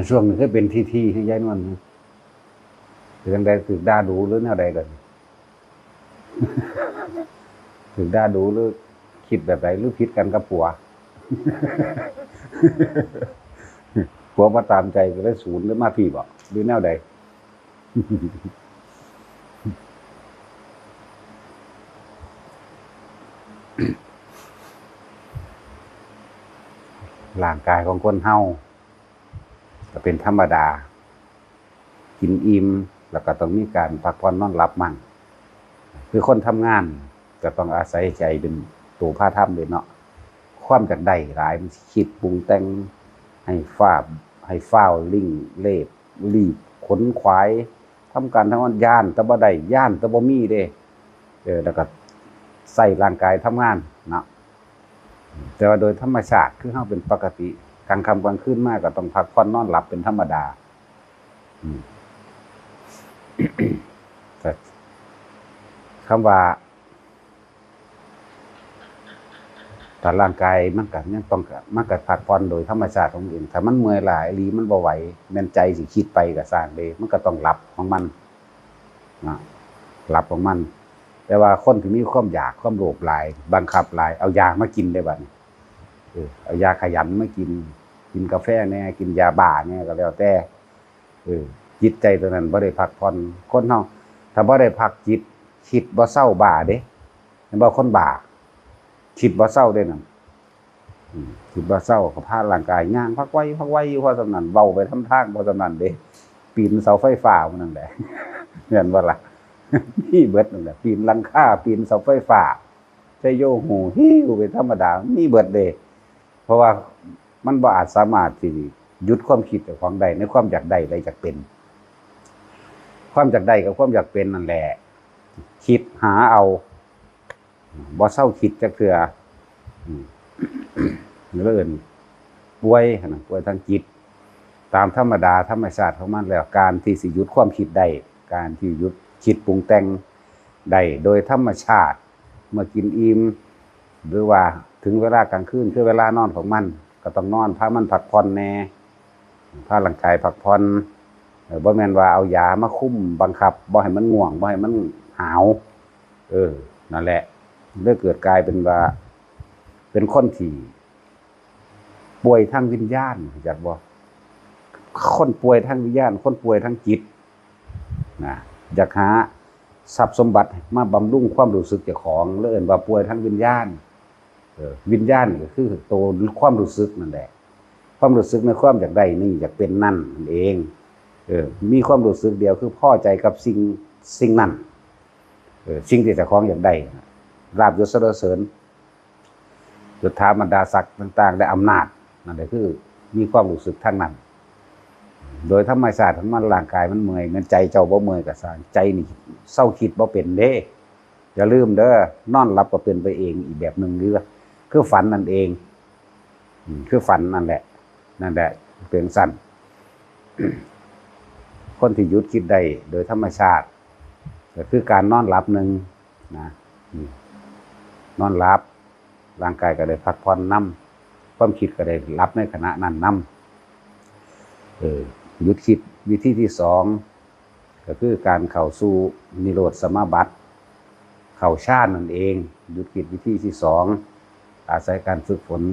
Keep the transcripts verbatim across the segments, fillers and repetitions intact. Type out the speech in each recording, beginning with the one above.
ช่วงหนึ่งก็เป็นที่ที่ให้ยายนวลนะ เป็นจั่งใด ถืกด่าดูหรือแนวใดล่ะ ถืกด่าดูหรือ คิดแบบใด หรือผิดกันกับผัว ผัวบ่ตามใจก็เลยสูนเลยมาพี้บ่ หรือแนวใด ร่างกายของคนเฮาก็เป็นธรรมดา กินอิ่ม แล้วก็ต้องมีการพักผ่อนนอนหลับมั่ง คือคนทำงานก็ต้องอาศัยใจเป็นตัวพาทำเลยเนาะ ความอยากได้หลาย มันสิคิดปรุงแต่ง ให้ฟ้า ให้ฟ้าวลิ่งเลบ รีบขนขวาย ทำการทำงาน ย้านแต่บ่ได้ ย้านแต่บ่มีเด้ เออ แล้วก็ใช้ร่างกายทำงานเนาะ แต่ว่าโดยธรรมชาติคือเฮาเป็นปกติ กลางค่ำกลางคืนมาก็ต้องพักผ่อนนอนหลับเป็นธรรมดา อืม แต่คำว่า ถ้าร่างกายมันก็ยังต้อง มันก็พักผ่อนโดยธรรมชาติของมันเอง ถ้ามันเมื่อยหลายอีหลี มันบ่ไหว แม่นใจสิคิดไปก็ซ่างเด้ มันก็ต้องหลับของมัน นะ หลับของมัน แต่ว่าคนที่มีความอยาก ความโลภหลาย บังคับหลาย เอายามากินได้บัดนี้ เออ เอายาขยันมากิน กินกาแฟแหน่ กินยาบ้าแหน่ก็แล้วแต่ เออ จิตใจตัวนั้นบ่ได้พักผ่อน คนเฮา ถ้าบ่ได้พักจิต คิดบ่เซา บ้าเด้ เห็นบ่ คนบ้า คิดบ่เซาเด้นั่น อืม คิดบ่เซา ก็พาร่างกายย่างพักไวพักไวอยู่ เพราะส่ำนั้น เว้าไปทำทาง เพราะส่ำนั้นเด้ ปีนเสาไฟฟ้ามันนั่นแหละ แม่นบ่ล่ะ มีเบิดนั่นแหละ ปีนหลังคา ปีนเสาไฟฟ้า ใช้โยหูหิ้วไปธรรมดา มีเบิดเด้ เพราะว่ามันบ่อาจสามารถที่หยุดความคิดเจ้าของได้ ในความอยากได้และอยากเป็น ความอยากได้กับความอยากเป็นนั่นแหละ คิดหาเอา บ่เซาคิดจักเทื่อ อืม แล้วเอิ้นป่วยหั่นน่ะ ป่วยทางจิต ตามธรรมดาธรรมชาติของมันแล้ว การที่สิหยุดความคิดได้ การที่หยุดคิดปรุงแต่งได้โดยธรรมชาติ เมื่อกินอิ่ม หรือว่าถึงเวลากลางคืน คือเวลานอนของมัน ก็ต้องนอน พามันพักผ่อนแหน่ พาร่างกายพักผ่อน เออ บ่แม่นว่าเอายามาคุมบังคับ บ่ให้มันง่วง บ่ให้มันหาว เออ นั่นแหละ เลยเกิดกลายเป็นว่า เป็นคนที่ป่วยทางวิญญาณ รู้จักบ่ คนป่วยทางวิญญาณ คนป่วยทางจิต นะ อยากหาทรัพย์สมบัติมาบำรุงความรู้สึกเจ้าของ เลยเอิ้นว่าป่วยทางวิญญาณ เออ วิญญาณก็คือตัวความรู้สึกนั่นแหละ ความรู้สึกในความอยากได้นี่ อยากเป็นนั่นนั่นเอง เออ มีความรู้สึกเดียวคือพอใจกับสิ่ง สิ่งนั้น เออ สิ่งที่เจ้าของอยากได้ ลาภยศสรรเสริญ ยศถาบรรดาศักดิ์ต่างๆ และอำนาจ นั่นแหละคือมีความรู้สึกทางนั้น โดยธรรมชาติของมัน ร่างกายมันเมื่อย แม่นใจเจ้าบ่เมื่อยก็ซ่าง ใจนี่เซาคิดบ่เป็นเด้ อย่าลืมเด้อ นอนหลับก็เป็นไปเองอีกแบบหนึ่ง หรือว่าคือฝันนั่นเอง อืม คือฝันนั่นแหละ นั่นแหละ เป็นจั่งซั้น คนที่หยุดคิดได้โดยธรรมชาติ ก็คือการนอนหลับหนึ่งนะ อืม นอนหลับ ร่างกายก็ได้พักผ่อนนำ ความคิดก็ได้หลับในขณะนั้นนำ เออ หยุดคิด วิธีที่สอง ก็คือการเข้าสู่นิโรธสมาบัติ เข้าฌานนั่นเอง หยุดคิด วิธีที่สอง อาศัยการฝึกฝน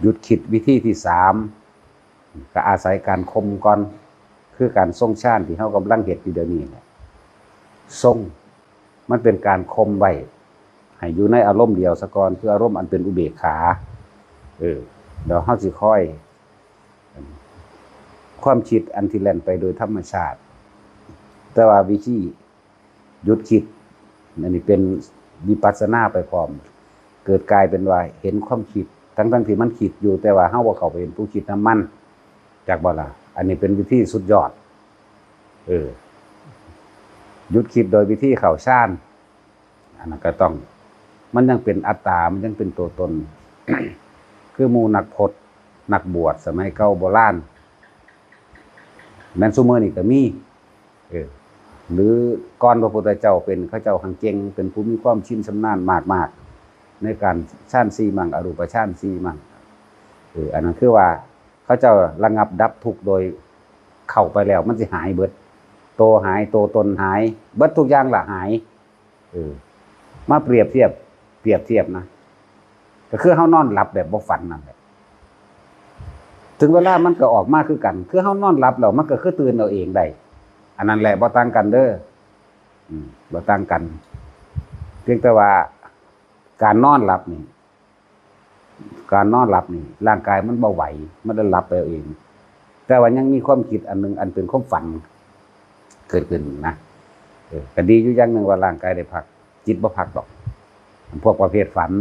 หยุดคิด วิธีที่สาม ก็อาศัยการข่มก่อน คือการทรงฌานที่เฮากำลังเฮ็ดอยู่เดี๋ยวนี้แหละ ทรง มันเป็นการข่มไว้ ให้อยู่ในอารมณ์เดียวซะก่อน คืออารมณ์อันเป็นอุเบกขา เออ เดี๋ยวเฮาสิค่อย ความคิดอันที่แล่นไปโดยธรรมชาติ แต่ว่าวิธีหยุดคิด อันนี้เป็นวิปัสสนาไปพร้อม เกิดกลายเป็นว่าเห็นความคิด ทั้งๆที่มันคิดอยู่ แต่ว่าเฮาบ่เข้าไปเป็นผู้คิดนำมัน จักบ่ล่ะ อันนี้เป็นวิธีสุดยอด เออ หยุดคิดโดยวิธีเข้าฌาน อันนั้นก็ต้อง มันยังเป็นอัตตา มันยังเป็นตัวตน คือหมู่นักพจน์ นักบวชสมัยเก่าโบราณ แม่นซุมื้อนี้ก็มี เออ หรือก่อนพระพุทธเจ้าเป็น เขาเจ้าหั้งเก่ง เป็นผู้มีความชินชำนาญมากๆ ในการฌานสี่มั่ง อรูปฌานสี่มั่ง เออ อันนั้นคือว่า เขาเจ้าระงับดับทุกข์โดยเข้าไปแล้วมันสิหายเบิด ตัวหาย ตัวตนหาย เบิดทุกอย่างละหาย เออ มาเปรียบเทียบ เปรียบเทียบนะ ก็คือเฮานอนหลับแบบบ่ฝันนั่นแหละ ถึงเวลามันก็ออกมาคือกัน คือเฮานอนหลับแล้วมันก็คือตื่นเอาเองได้ อันนั้นแหละบ่ต่างกันเด้อ อืม บ่ต่างกัน เพียงแต่ว่าการนอนหลับนี่ การนอนหลับนี่ ร่างกายมันบ่ไหว มันได้หลับไปเอาเอง แต่ว่ายังมีความคิดอันหนึ่งอันเป็นความฝัน เกิดขึ้นนะ เออ ก็ดีอยู่อย่างหนึ่งว่าร่างกายได้พัก จิตบ่พักดอก พวกประเภทฝัน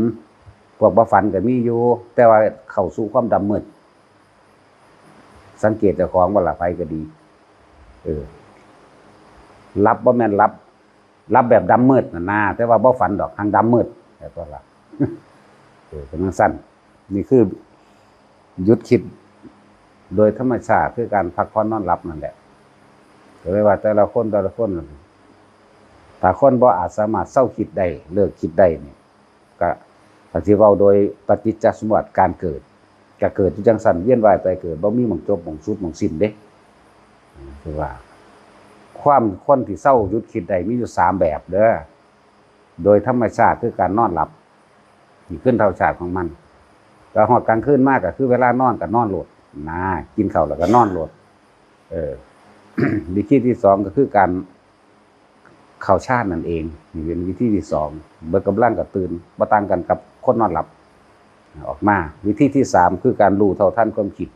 พวกบ่ฝันก็มีอยู่ แต่ว่าเข้าสู่ความดำมืด สังเกตเจ้าของบ่ล่ะ ไผก็ดี เออ หลับบ่แม่นหลับ หลับแบบดำมืดน่ะนะ แต่ว่าบ่ฝันดอก หังดำมืด แต่ตัวละ เออ เป็นจั่งซั่น นี่คือหยุดคิดโดยธรรมชาติ คือการพักผ่อนนอนหลับนั่นแหละ ก็เลยว่าแต่ละคน แต่ละคน ถ้าคนบ่อาจสามารถเซาคิดได้ เลิกคิดได้นี่ ก็ ก็สิเว้าโดยปฏิจจสมมุติการเกิด ก็เกิดอยู่จั่งซั่น เวียนว่ายตายเกิด บ่มีหม่องจบหม่องสุดหม่องสิ้นเด้ คือว่า ความคนที่เซาหยุดคิดได้มีอยู่สามแบบเด้อ โดยธรรมชาติคือการนอนหลับ นี่คือธรรมชาติของมัน แล้วฮอดกลางคืนมาก็คือเวลานอนก็นอนโลด นะ กินข้าวแล้วก็นอนโลด เออ วิธีที่สองก็คือการเข้าฌานนั่นเอง นี่เป็นวิธีที่สอง เบิดกำลังก็ตื่น บ่ต่างกันกับคนนอนหลับ ออกมา วิธีที่สามคือการรู้เท่าทันความคิด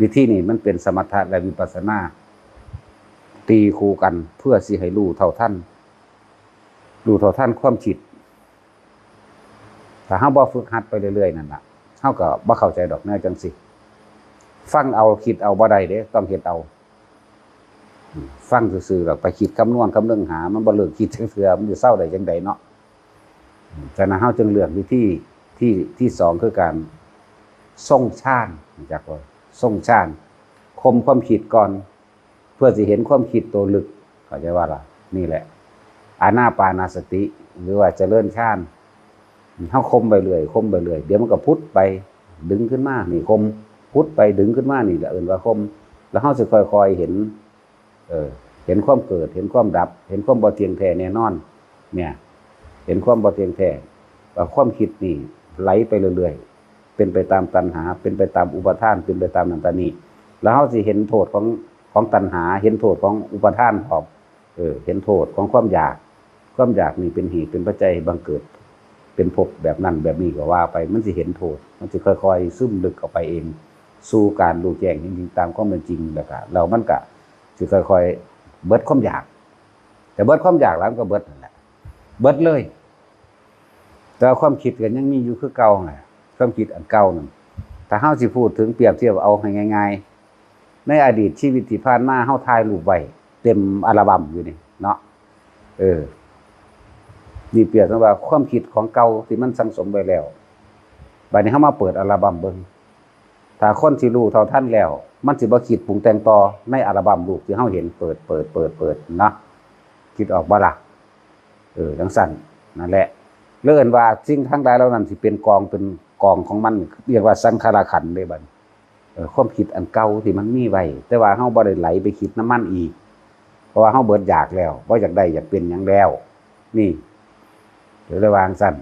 วิธีนี้มันเป็นสมถะและวิปัสสนา ตีคู่กันเพื่อสิให้รู้เท่าทัน รู้เท่าทันความคิด ถ้าเฮาบ่ฝึกหัดไปเรื่อยๆนั่นล่ะ เฮาก็บ่เข้าใจดอกแนวจั่งซี้ ฟังเอาคิดเอาบ่ได้เด้ ต้องเฮ็ดเอา ฟังซื่อๆ แล้วไปคิดคำนวณคำนึงหา มันบ่เลิกคิดจักเทื่อ มันสิเซาได้จั่งใดเนาะ ฉะนั้นเฮาจึงเลือกวิธีที่ ที่สองคือการทรงฌาน รู้จักบ่ ทรงฌาน ข่มความคิดก่อน เพื่อสิเห็นความคิดตัวลึก เข้าใจบ่ล่ะ นี่แหละ อานาปานสติ หรือว่าเจริญฌาน เฮาข่มไปเรื่อย ข่มไปเรื่อย เดี๋ยวมันก็ผุดไป ดึงขึ้นมา นี่ข่ม ผุดไป ดึงขึ้นมา นี่แหละเอิ้นว่าข่ม แล้วเฮาสิค่อยๆเห็น เออ เห็นความเกิด เห็นความดับ เห็นความบ่เที่ยงแท้แน่นอน เนี่ย เห็นความบ่เที่ยงแท้ ว่าความคิดนี่ไหลไปเรื่อยๆ เป็นไปตามตัณหา เป็นไปตามอุปาทาน เป็นไปตามนั่นตามนี่ แล้วเฮาสิเห็นโทษของ ของตัณหา เห็นโทษของอุปาทานพร้อม เออ เห็นโทษของความอยาก ความอยากนี่เป็นเหตุเป็นปัจจัยให้บังเกิด เป็นภพแบบนั้นแบบนี้ก็ว่าไป มันสิเห็นโทษ มันสิค่อยๆซึมลึกเข้าไปเอง สู่การรู้แจ้งเห็นจริงตามความเป็นจริง แล้วก็ แล้วมันก็สิค่อยๆเบิดความอยาก แต่เบิดความอยากแล้วมันก็เบิดนั่นแหละ เบิดเลย แต่ว่าความคิดก็ยังมีอยู่คือเก่าไง ความคิดอันเก่านั่น ถ้าเฮาสิพูดถึงเปรียบเทียบเอาให้ง่ายๆ ในอดีตชีวิตที่ผ่านมาเฮาถ่ายรูปไว้เต็มอัลบั้มอยู่นี่เนาะ เออ นี่เปรียบเสมือนว่าความคิดของเก่าที่มันสั่งสมไว้แล้ว บัดนี้เฮามาเปิดอัลบั้มเบิ่ง ถ้าคนที่รู้เท่าทันแล้ว มันสิบ่คิดปรุงแต่งต่อในอัลบั้มรูปที่เฮาเห็น เปิด เปิด เปิด เปิด เนาะ คิดออกบ่ล่ะ เออ จั่งซั่น นั่นแหละ แล้วเอิ้นว่าสิ่งทั้งหลายเหล่านั้นสิเป็นกอง เป็นกองของมัน เรียกว่าสังขารขันธ์เด้บัดนี้ เออ ความคิดอันเก่าที่มันมีไว้ แต่ว่าเฮาบ่ได้ไหลไปคิดนำมันอีก เพราะว่าเฮาเบิดอยากแล้ว บ่อยากได้อยากเป็นหยังแล้ว นี่ เดี๋ยวได้วางซั่น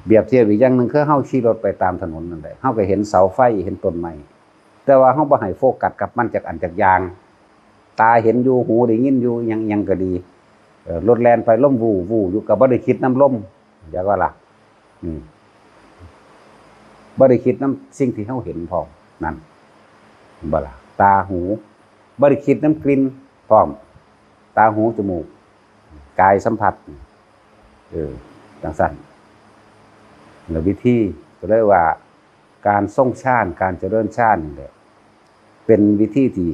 เปรียบเทียบอีกอย่างหนึ่งคือเฮาขี่รถไปตามถนนนั่นแหละ เฮาก็เห็นเสาไฟ เห็นต้นไม้ แต่ว่าเฮาบ่ให้โฟกัสกับมันจักอันจักอย่าง ตาเห็นอยู่ หูได้ยินอยู่ หยัง หยังก็ดี เอ่อ รถแล่นไปลมวู่ วู่อยู่ ก็บ่ได้คิดนำลม อยากว่าล่ะ อืม บ่ได้คิดนำสิ่งที่เฮาเห็นพร้อม นั่น เห็นบ่ล่ะ ตา หู บ่ได้คิดนำกลิ่นพร้อม ตา หู จมูก กายสัมผัส เออ จั่งซั่น แล้ววิธีก็เลยว่า การทรงฌาน การเจริญฌานนี่แหละ เป็นวิธีที่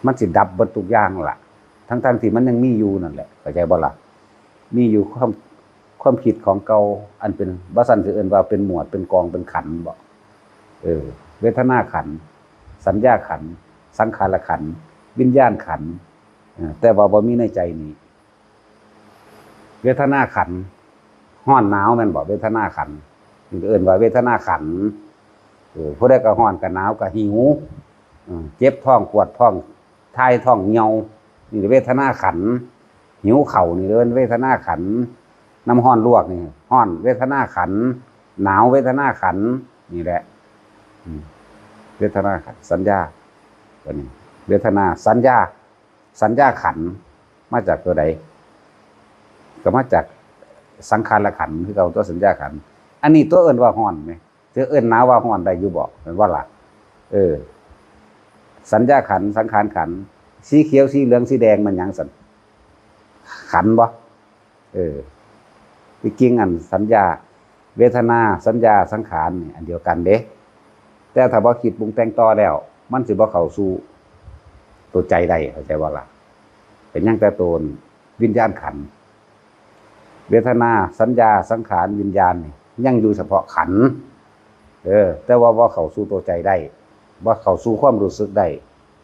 มันสิดับเบิดทุกอย่างล่ะ ทั้งๆที่มันยังมีอยู่นั่นแหละ เข้าใจบ่ล่ะ มีอยู่ความ ความคิดของเก่า อันเป็น บ่ซั้นสิเอิ้นว่าเป็นหมวด เป็นกอง เป็นขันธ์บ่ เออ เวทนาขันธ์ สัญญาขันธ์ สังขารขันธ์ วิญญาณขันธ์ เออ แต่ว่าบ่มีในใจนี่ เวทนาขันธ์ ร้อนหนาวแม่นบ่ เวทนาขันธ์ เพิ่นก็เอิ้นว่าเวทนาขันธ์ เออ ผู้ใดก็ฮ้อนก็หนาวก็หิว เออ เจ็บท้องปวดท้อง ถ่ายท้องเหี่ยว นี่เวทนาขันธ์ หิวข้าวนี่เอิ้นเวทนาขันธ์ น้ำร้อนลวกนี่ร้อนเวทนาขันธ์ หนาวเวทนาขันธ์ นี่แหละ อืม เวทนาขันธ์ สัญญา ตัวนี้ เวทนา สัญญา สัญญาขันธ์ มาจากตัวใด ก็มาจากสังขารขันธ์ คือเอาตัวสัญญาขันธ์ อันนี้ตัวเอิ้นว่าร้อนไหม จะเอิ้นหนาวว่าฮ้อนได้อยู่บ่ แม่นบ่ล่ะ เออ สัญญาขันธ์ สังขารขันธ์ สีเขียว สีเหลือง สีแดง มันหยังซั่น ขันธ์บ่ เออ ที่จริงอันสัญญา เวทนา สัญญา สังขารนี่อันเดียวกันเด้ แต่ถ้าบ่คิดปรุงแต่งต่อแล้ว มันสิบ่เข้าสู่ตัวใจได้ เข้าใจบ่ล่ะ เป็นหยังแต่ตัววิญญาณขันธ์ เวทนา สัญญา สังขาร วิญญาณนี่ยังอยู่เฉพาะขันธ์ เออ แต่ว่าบ่เข้าสู่ตัวใจได้ บ่เข้าสู่ความรู้สึกได้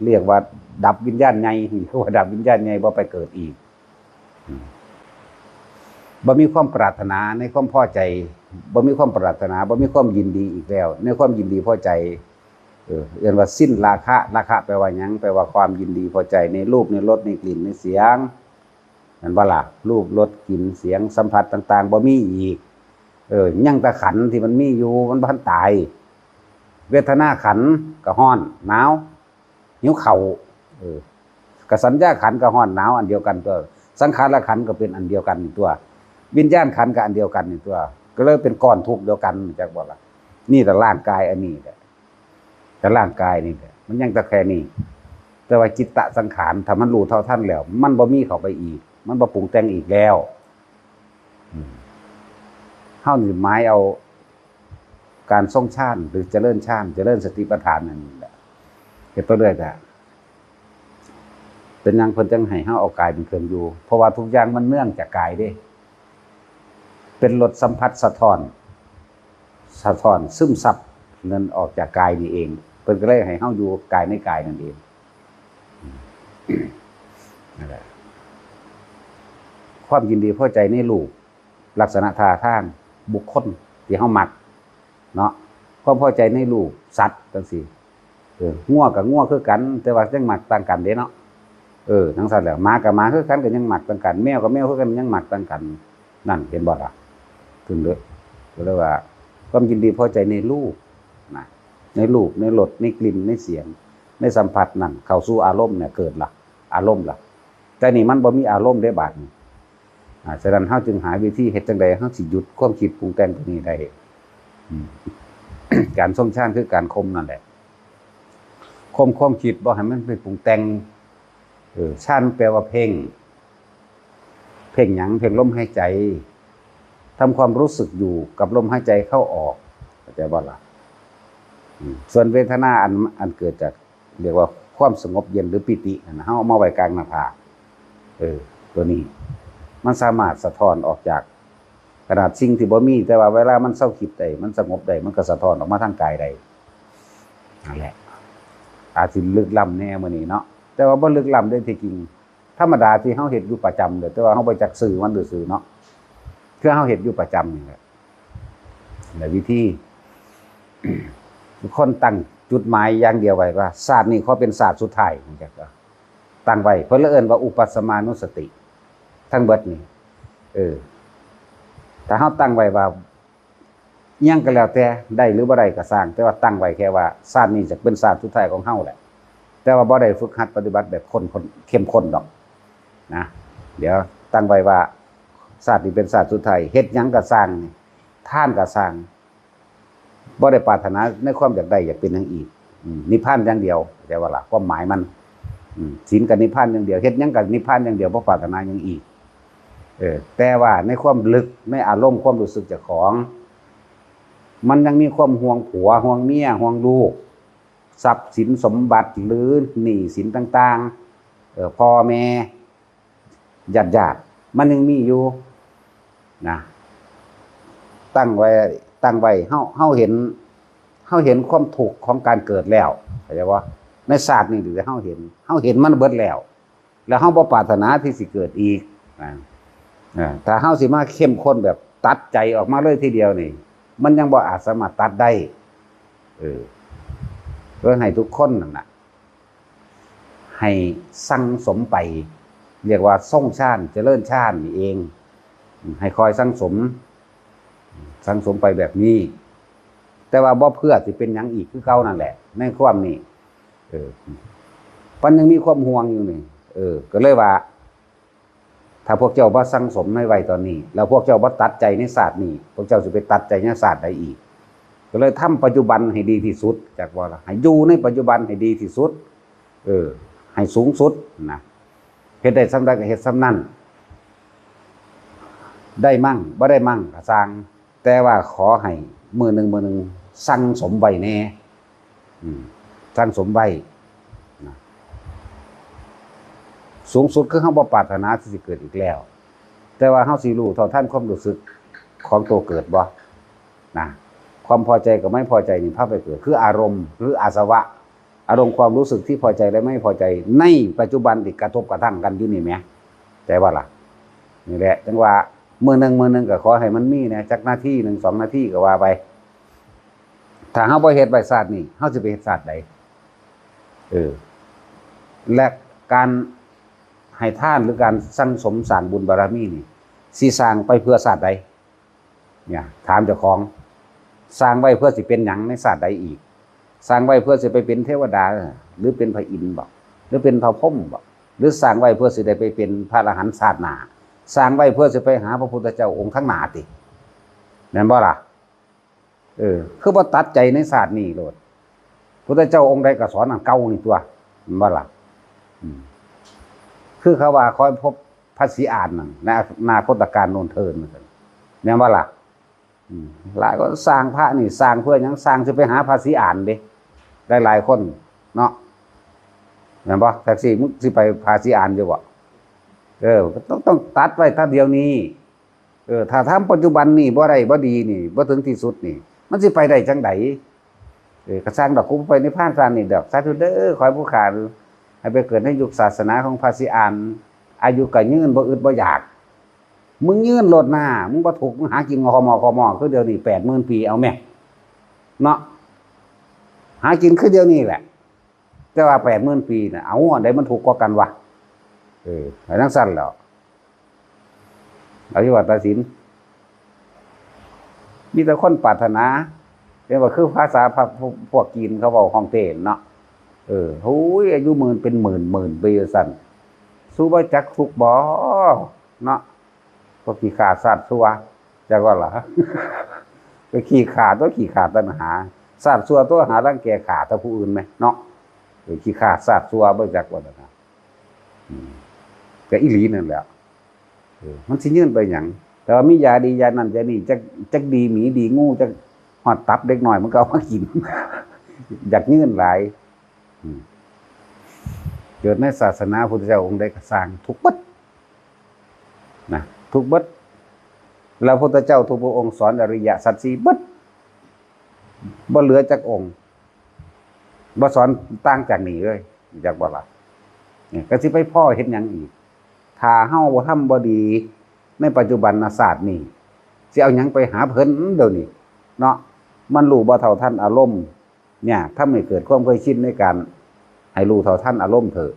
เรียกว่าดับวิญญาณใหญ่ เรียกว่าดับวิญญาณใหญ่ บ่ไปเกิดอีก อืม บ่มีความปรารถนาในความพอใจ บ่มีความปรารถนา บ่มีความยินดีอีกแล้ว ในความยินดีพอใจ เออ เรียกว่าสิ้นราคะ ราคะแปลว่าหยัง แปลว่าความยินดีพอใจในรูป ในรส ในกลิ่น ในเสียง แม่นบ่ล่ะ รูป รส กลิ่น เสียง สัมผัสต่างๆ บ่มีอีก เออ ยังแต่ขันธ์ที่มันมีอยู่ มันบ่ทันตาย เวทนาขันธ์ก็ฮ้อน หนาว หิวข้าว เออ ก็สัญญาขันธ์ก็ฮ้อนหนาวอันเดียวกันตัว สังขารขันธ์ก็เป็นอันเดียวกันตัว วิญญาณขันธ์ก็อันเดียวกันนี่ตัว ก็เลยเป็นก้อนทุกข์เดียวกัน จักบ่ล่ะ นี่แต่ร่างกายอันนี้แหละ แต่ร่างกายนี่แหละ มันยังแต่แค่นี้ แต่ว่าจิตตสังขาร ถ้ามันรู้เท่าทันแล้ว มันบ่มีเข้าไปอีก มันบ่ปรุงแต่งอีกแล้ว อืม เฮานี่หมายเอาการทรงฌานหรือเจริญฌาน เจริญสติปัฏฐานนั่นแหละ เฮ็ดไปเรื่อยจ้ะ เป็นหยังเพิ่นจังให้เฮาเอากายเป็นเครื่องอยู่ เพราะว่าทุกอย่างมันเนื่องจากกายเด้ เป็นรสสัมผัสสะท้อน สะท้อนซึมซับนั่นออกจากกายนี่เอง เพิ่นก็เลยให้เฮาอยู่กายในกายนั่นเอง นั่นแหละ ความยินดีพอใจในรูป ลักษณะท่าทางบุคคลที่เฮามัก เนาะ ความพอใจในรูปสัตว์จังซี้ เออ งัวกับงัวคือกัน แต่ว่ายังมักต่างกันเด้เนาะ เออ จังซั่นแหละ หมากับหมาคือกันก็ยังมักต่างกัน แมวกับแมวคือกันยังมักต่างกัน นั่นเห็นบ่ล่ะ ถึงเด้อ ก็เลยว่า ความยินดีพอใจในรูปนะ ในรูป ในรส ในกลิ่น ในเสียง ในสัมผัสนั่น เข้าสู่อารมณ์เนี่ยเกิดละ อารมณ์ละ แต่นี่มันบ่มีอารมณ์เด้บาดนี้ อ่า ฉะนั้นเฮาจึงหาวิธีเฮ็ดจั่งใดเฮาสิหยุดความคิดปรุงแต่งตัวนี้ได้ อืม การทรงฌานคือการข่มนั่นแหละ ข่มความคิดบ่ให้มันไปปรุงแต่ง เออ ฌานแปลว่าเพ่ง เพ่งหยัง เพ่งลมหายใจ ทำความรู้สึกอยู่กับลมหายใจเข้าออก เข้าใจบ่ล่ะ อืม ส่วนเวทนาอัน อันเกิดจาก เรียกว่าความสงบเย็นหรือปีตินั่นน่ะ เฮาเอามาไว้กลางหน้าผาก เออ ตัวนี้ มันสามารถสะท้อนออกจาก ขนาดสิ่งที่บ่มี แต่ว่าเวลามันเซาคิดได้ มันสงบได้ มันก็สะท้อนออกมาทางกายได้ นั่นแหละ อาจสิลึกล้ำแน่มื้อนี้เนาะ แต่ว่าบ่ลึกล้ำเด้ที่จริง ธรรมดาที่เฮาเฮ็ดอยู่ประจำเด้อ แต่ว่าเฮาบ่จักชื่อมันซื่อๆเนาะ คือเฮาเฮ็ดอยู่ประจำนี่แหละ และวิธี คนตั้งจุดหมายอย่างเดียวไว้ว่า ชาตินี้ขอเป็นชาติสุดท้าย จังซี้ ตั้งไว้ เพิ่นเลยเอิ้นว่าอุปัสสมานุสติ ทั้งเบิดนี่ เออ ถ้าเฮาตั้งไว้ว่า อิหยังก็แล้วแต่ ได้หรือบ่ได้ก็ซ่าง แต่ว่าตั้งไว้แค่ว่า ชาตินี้จะเป็นชาติสุดท้ายของเฮาแหละ แต่ว่าบ่ได้ฝึกหัดปฏิบัติแบบข้นๆ เข้มข้นดอกนะ เดี๋ยวตั้งไว้ว่า ชาตินี้เป็นชาติสุดท้าย เฮ็ดหยังก็ซ่างนี่ ทานก็ซ่าง บ่ได้ปรารถนาในความอยากได้อยากเป็นหยังอีก อืม นิพพานอย่างเดียว เข้าใจบ่ล่ะ ความหมายมัน อืม ศีลก็นิพพานอย่างเดียว เฮ็ดหยังก็นิพพานอย่างเดียว บ่ปรารถนาหยังอีก เออ แต่ว่าในความลึก ในอารมณ์ความรู้สึกเจ้าของ มันยังมีความห่วงผัว ห่วงเมีย ห่วงลูก ทรัพย์สินสมบัติ หรือหนี้สินต่างๆ เออ พ่อแม่ ญาติๆ มันยังมีอยู่นะ ตั้งไว้ ตั้งไว้ เฮา เฮาเห็น เฮาเห็นความทุกข์ของการเกิดแล้ว เข้าใจบ่ ในชาตินี้ที่เฮาเห็น เฮาเห็นมันเบิดแล้ว แล้วเฮาบ่ปรารถนาที่สิเกิดอีกนะ อ่า ถ้าเฮาสิมาเข้มข้นแบบตัดใจออกมาเลยทีเดียวนี่ มันยังบ่อาจสามารถตัดได้ เออ เพื่อให้ทุกคนนั่นน่ะ ให้สั่งสมไป เรียกว่าทรงฌาน เจริญฌานนี่เอง ให้คอยสั่งสม สั่งสมไปแบบนี้ แต่ว่าบ่เพื่อสิเป็นหยังอีกคือเก่านั่นแหละ ในความนี้ เออ มันยังมีความห่วงอยู่นี่ เออ ก็เลยว่า ถ้าพวกเจ้าบ่สั่งสมในวัยตอนนี้ แล้วพวกเจ้าบ่ตัดใจในชาตินี้ พวกเจ้าสิไปตัดใจในชาติใดอีก ก็เลยทำปัจจุบันให้ดีที่สุด จักว่าล่ะ ให้อยู่ในปัจจุบันให้ดีที่สุด เออ ให้สูงสุดนะ เฮ็ดได้ส่ำใดก็เฮ็ดส่ำนั้น ได้มั่งบ่ได้มั่งก็ซ่าง แต่ว่าขอให้มื้อหนึ่งมื้อหนึ่งสั่งสมไว้แหน่ อืม สั่งสมไว้นะ สูงสุดคือเฮาบ่ปรารถนาที่สิเกิดอีกแล้ว แต่ว่าเฮาสิรู้เท่าทันความรู้สึกของตัวเกิดบ่ นะ ความพอใจกับไม่พอใจนี่พาไปเกิด คืออารมณ์ หรืออาสวะ อารมณ์ความรู้สึกที่พอใจและไม่พอใจ ในปัจจุบันที่กระทบกระทั่งกันอยู่นี่แหม แต่ว่าล่ะ นี่แหละ จังว่ามื้อหนึ่งมื้อหนึ่งก็ขอให้มันมีแหน่ จักนาทีหนึ่ง สองนาทีก็ว่าไป ถ้าเฮาบ่เฮ็ดไว้ชาตินี้ เฮาสิไปเฮ็ดชาติใด เออ และการให้ทานหรือการสั่งสมสร้างบุญบารมีนี่ สิสร้างไปเพื่อชาติใด เนี่ย ถามเจ้าของ สร้างไว้เพื่อสิเป็นหยังในชาติใดอีก สร้างไว้เพื่อสิไปเป็นเทวดา หรือเป็นพระอินทร์บ่ หรือเป็นพระพรหมบ่ หรือสร้างไว้เพื่อสิได้ไปเป็นพระอรหันต์ชาติหน้า สร้างไว้เพื่อสิไปหาพระพุทธเจ้าองค์ข้างหน้าติ แม่นบ่ล่ะ เออ คือบ่ตัดใจในชาตินี้โลด พุทธเจ้าองค์ใดก็สอนอันเก่านี่ตัว แม่นบ่ล่ะ อืม คือเขาว่าคอยพบพระศรีอานนั่น ในอนาคตกาลโน้นเทินนั่น แม่นบ่ล่ะ อืม หลายคนสร้างพระนี่สร้างเพื่อหยัง สร้างสิไปหาพระศรีอานเด้ หลายๆคนเนาะ แม่นบ่ แท็กซี่ มึงสิไปพระศรีอานอยู่บ่ เออ ต้อง ต้องตัดไว้แต่เดี๋ยวนี้ เออ ถ้าทำปัจจุบันนี่บ่ได้บ่ดีนี่ บ่ถึงที่สุดนี่ มันสิไปได้จังใด เออ ก็ซ่างดอก กูไปนิพพานซ่านนี่ดอก สาธุเด้อ ขอให้ผู้ข้าให้ไปเกิดในยุคศาสนาของพระศรีอาน อายุก็ยืน บ่อึดบ่อยาก มึงยืนโลดหน้า มึงบ่ทุกข์ มึงหากินคอมอคอมอ คือเดี๋ยวนี้ แปดหมื่นปี เอาแม่ เนาะ หากินคือเดี๋ยวนี้แหละ แต่ว่า แปดหมื่นปีน่ะ เอาอันใดมันทุกข์กว่ากันวะ เออ ให้จั่งซั่นแหล้ว เอาอยู่ว่าตัดสิน มีแต่คนปรารถนา เรียกว่าคือภาษาพวก พวกจีนเขาเว้าฮ่องเต้เนาะ เออ โอ้ย อายุหมื่นเป็นหมื่นหมื่นปีว่าซั่น สู้บ่จักทุกข์บ่ เนาะ พวกขี้ข้าสัตว์ซั่ว จักว่าล่ะ ไปขี้ข้าตัว ขี้ข้าตัณหา สัตว์ซั่วตัว หารังแกฆ่าแต่ผู้อื่นแหมเนาะ เออ ขี้ข้าสัตว์ซั่ว บ่จักว่าล่ะนะ อืม ก็อีหลีนั่นแหละ เออ มันสิยืนไปหยัง แต่ว่ามียาดียานั่นยานี่ จัก จักดีหมีดีงู จักฮอดตับเด็กน้อยมันก็เอามากิน อยากยืนหลาย อืม เกิดในศาสนาพุทธเจ้าองค์ใดก็ซ่างทุกข์เบิด นะ ทุกข์เบิด แล้วพุทธเจ้าทุกพระองค์สอนอริยสัจสี่เบิด บ่เหลือจักองค์ บ่สอนต่างจากนี้เลย จักบ่ล่ะ นี่ก็สิไปพ้อเฮ็ดหยังอีก ถ้าเฮาบ่ทำบ่ดีในปัจจุบันชาตินี้ สิเอาหยังไปหาเพิ่นเดี๋ยวนี้ เนาะ มันรู้บ่เท่าทันอารมณ์ เนี่ย ทำให้เกิดความเคยชินในการให้รู้เท่าทันอารมณ์เถอะ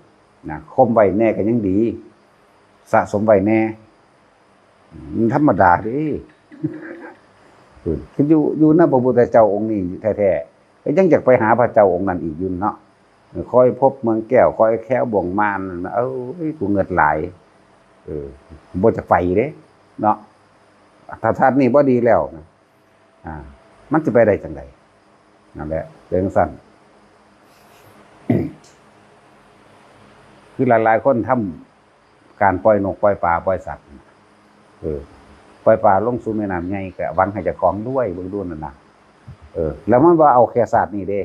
นะ ข่มไว้แน่ก็ยังดี สะสมไว้แน่ มันธรรมดาเด้ คืออยู่ อยู่นำพระพุทธเจ้าองค์นี้แท้ๆ ก็ยังอยากไปหาพระเจ้าองค์นั้นอีกอยู่เนาะ คอยพบเมืองแก้ว คอยแคล้วบ่วงมารนั่นนะ เอ้ย กูเงิดหลาย เออ บ่จักไปเด้ เนาะ ถ้าชาตินี้บ่ดีแล้วนะ อ่า มันสิไปได้จั่งใด นั่นแหละ เป็นจั่งซั่น คือหลายๆคนทำการปล่อยนกปล่อยปลาปล่อยสัตว์ เออ ปล่อยปลาลงสู่แม่น้ำใหญ่ก็หวังให้เจ้าของรวย เบิ่งดูนั่นน่ะ เออ แล้วมันบ่เอาแค่ชาตินี้เด้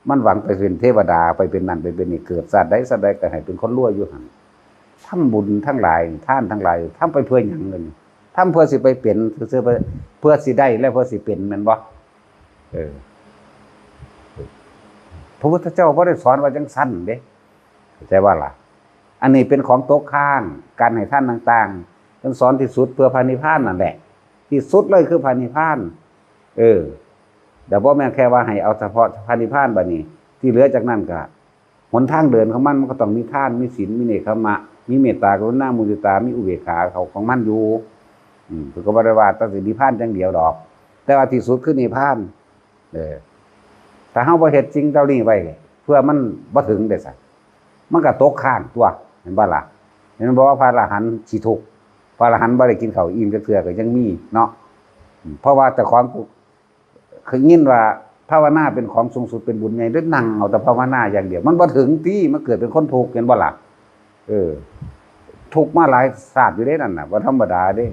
มันหวังไปเป็นเทวดา ไปเป็นนั่นไปเป็นนี่ เกิดชาติใดชาติใดก็ให้เป็นคนรวยอยู่หั่น ทำบุญทั้งหลาย ทานทั้งหลาย ทำไปเพื่อหยังเงิน ทำเพื่อสิไปเป็น เพื่อสิไป เพื่อสิได้และเพื่อสิเป็น แม่นบ่ เออ พระพุทธเจ้าบ่ได้สอนว่าจั่งซั่นเด้ เข้าใจบ่ล่ะ อันนี้เป็นของตกค้าง การให้ทานต่างๆ เพิ่นสอนที่สุดเพื่อพระนิพพานนั่นแหละ ที่สุดเลยคือพระนิพพาน เออ แต่บ่แม่นแค่ว่าให้เอาเฉพาะพระนิพพานบัดนี้ ที่เหลือจากนั้นก็ หนทางเดินของมัน มันก็ต้องมีทาน มีศีล มีเนกขัมมะ มีเมตตากรุณามุทิตา มีอุเบกขาเขาของมันอยู่ อืม เพิ่นก็บ่ได้ว่าแต่สินิพพานอย่างเดียวดอก แต่ว่าที่สุดคือนิพพาน เออ ถ้าเฮาบ่เฮ็ดสิ่งเหล่านี้ไว้ เพื่อมันบ่ถึงเด้ซะ มันก็ตกค้างตัว เห็นบ่ล่ะ เห็นบ่ว่าพระอรหันต์สิทุกข์ พระอรหันต์บ่ได้กินข้าวอิ่มจักเทื่อก็ยังมีเนาะ อืม เพราะว่าเจ้าของ เคยยินว่าภาวนาเป็นของสูงสุด เป็นบุญใหญ่ เด้นั่งเอาแต่ภาวนาอย่างเดียว มันบ่ถึงตี้ มันเกิดเป็นคนทุกข์ เห็นบ่ล่ะ เออ ทุกข์มาหลายชาติอยู่เด้นั่นน่ะ บ่ธรรมดาเด้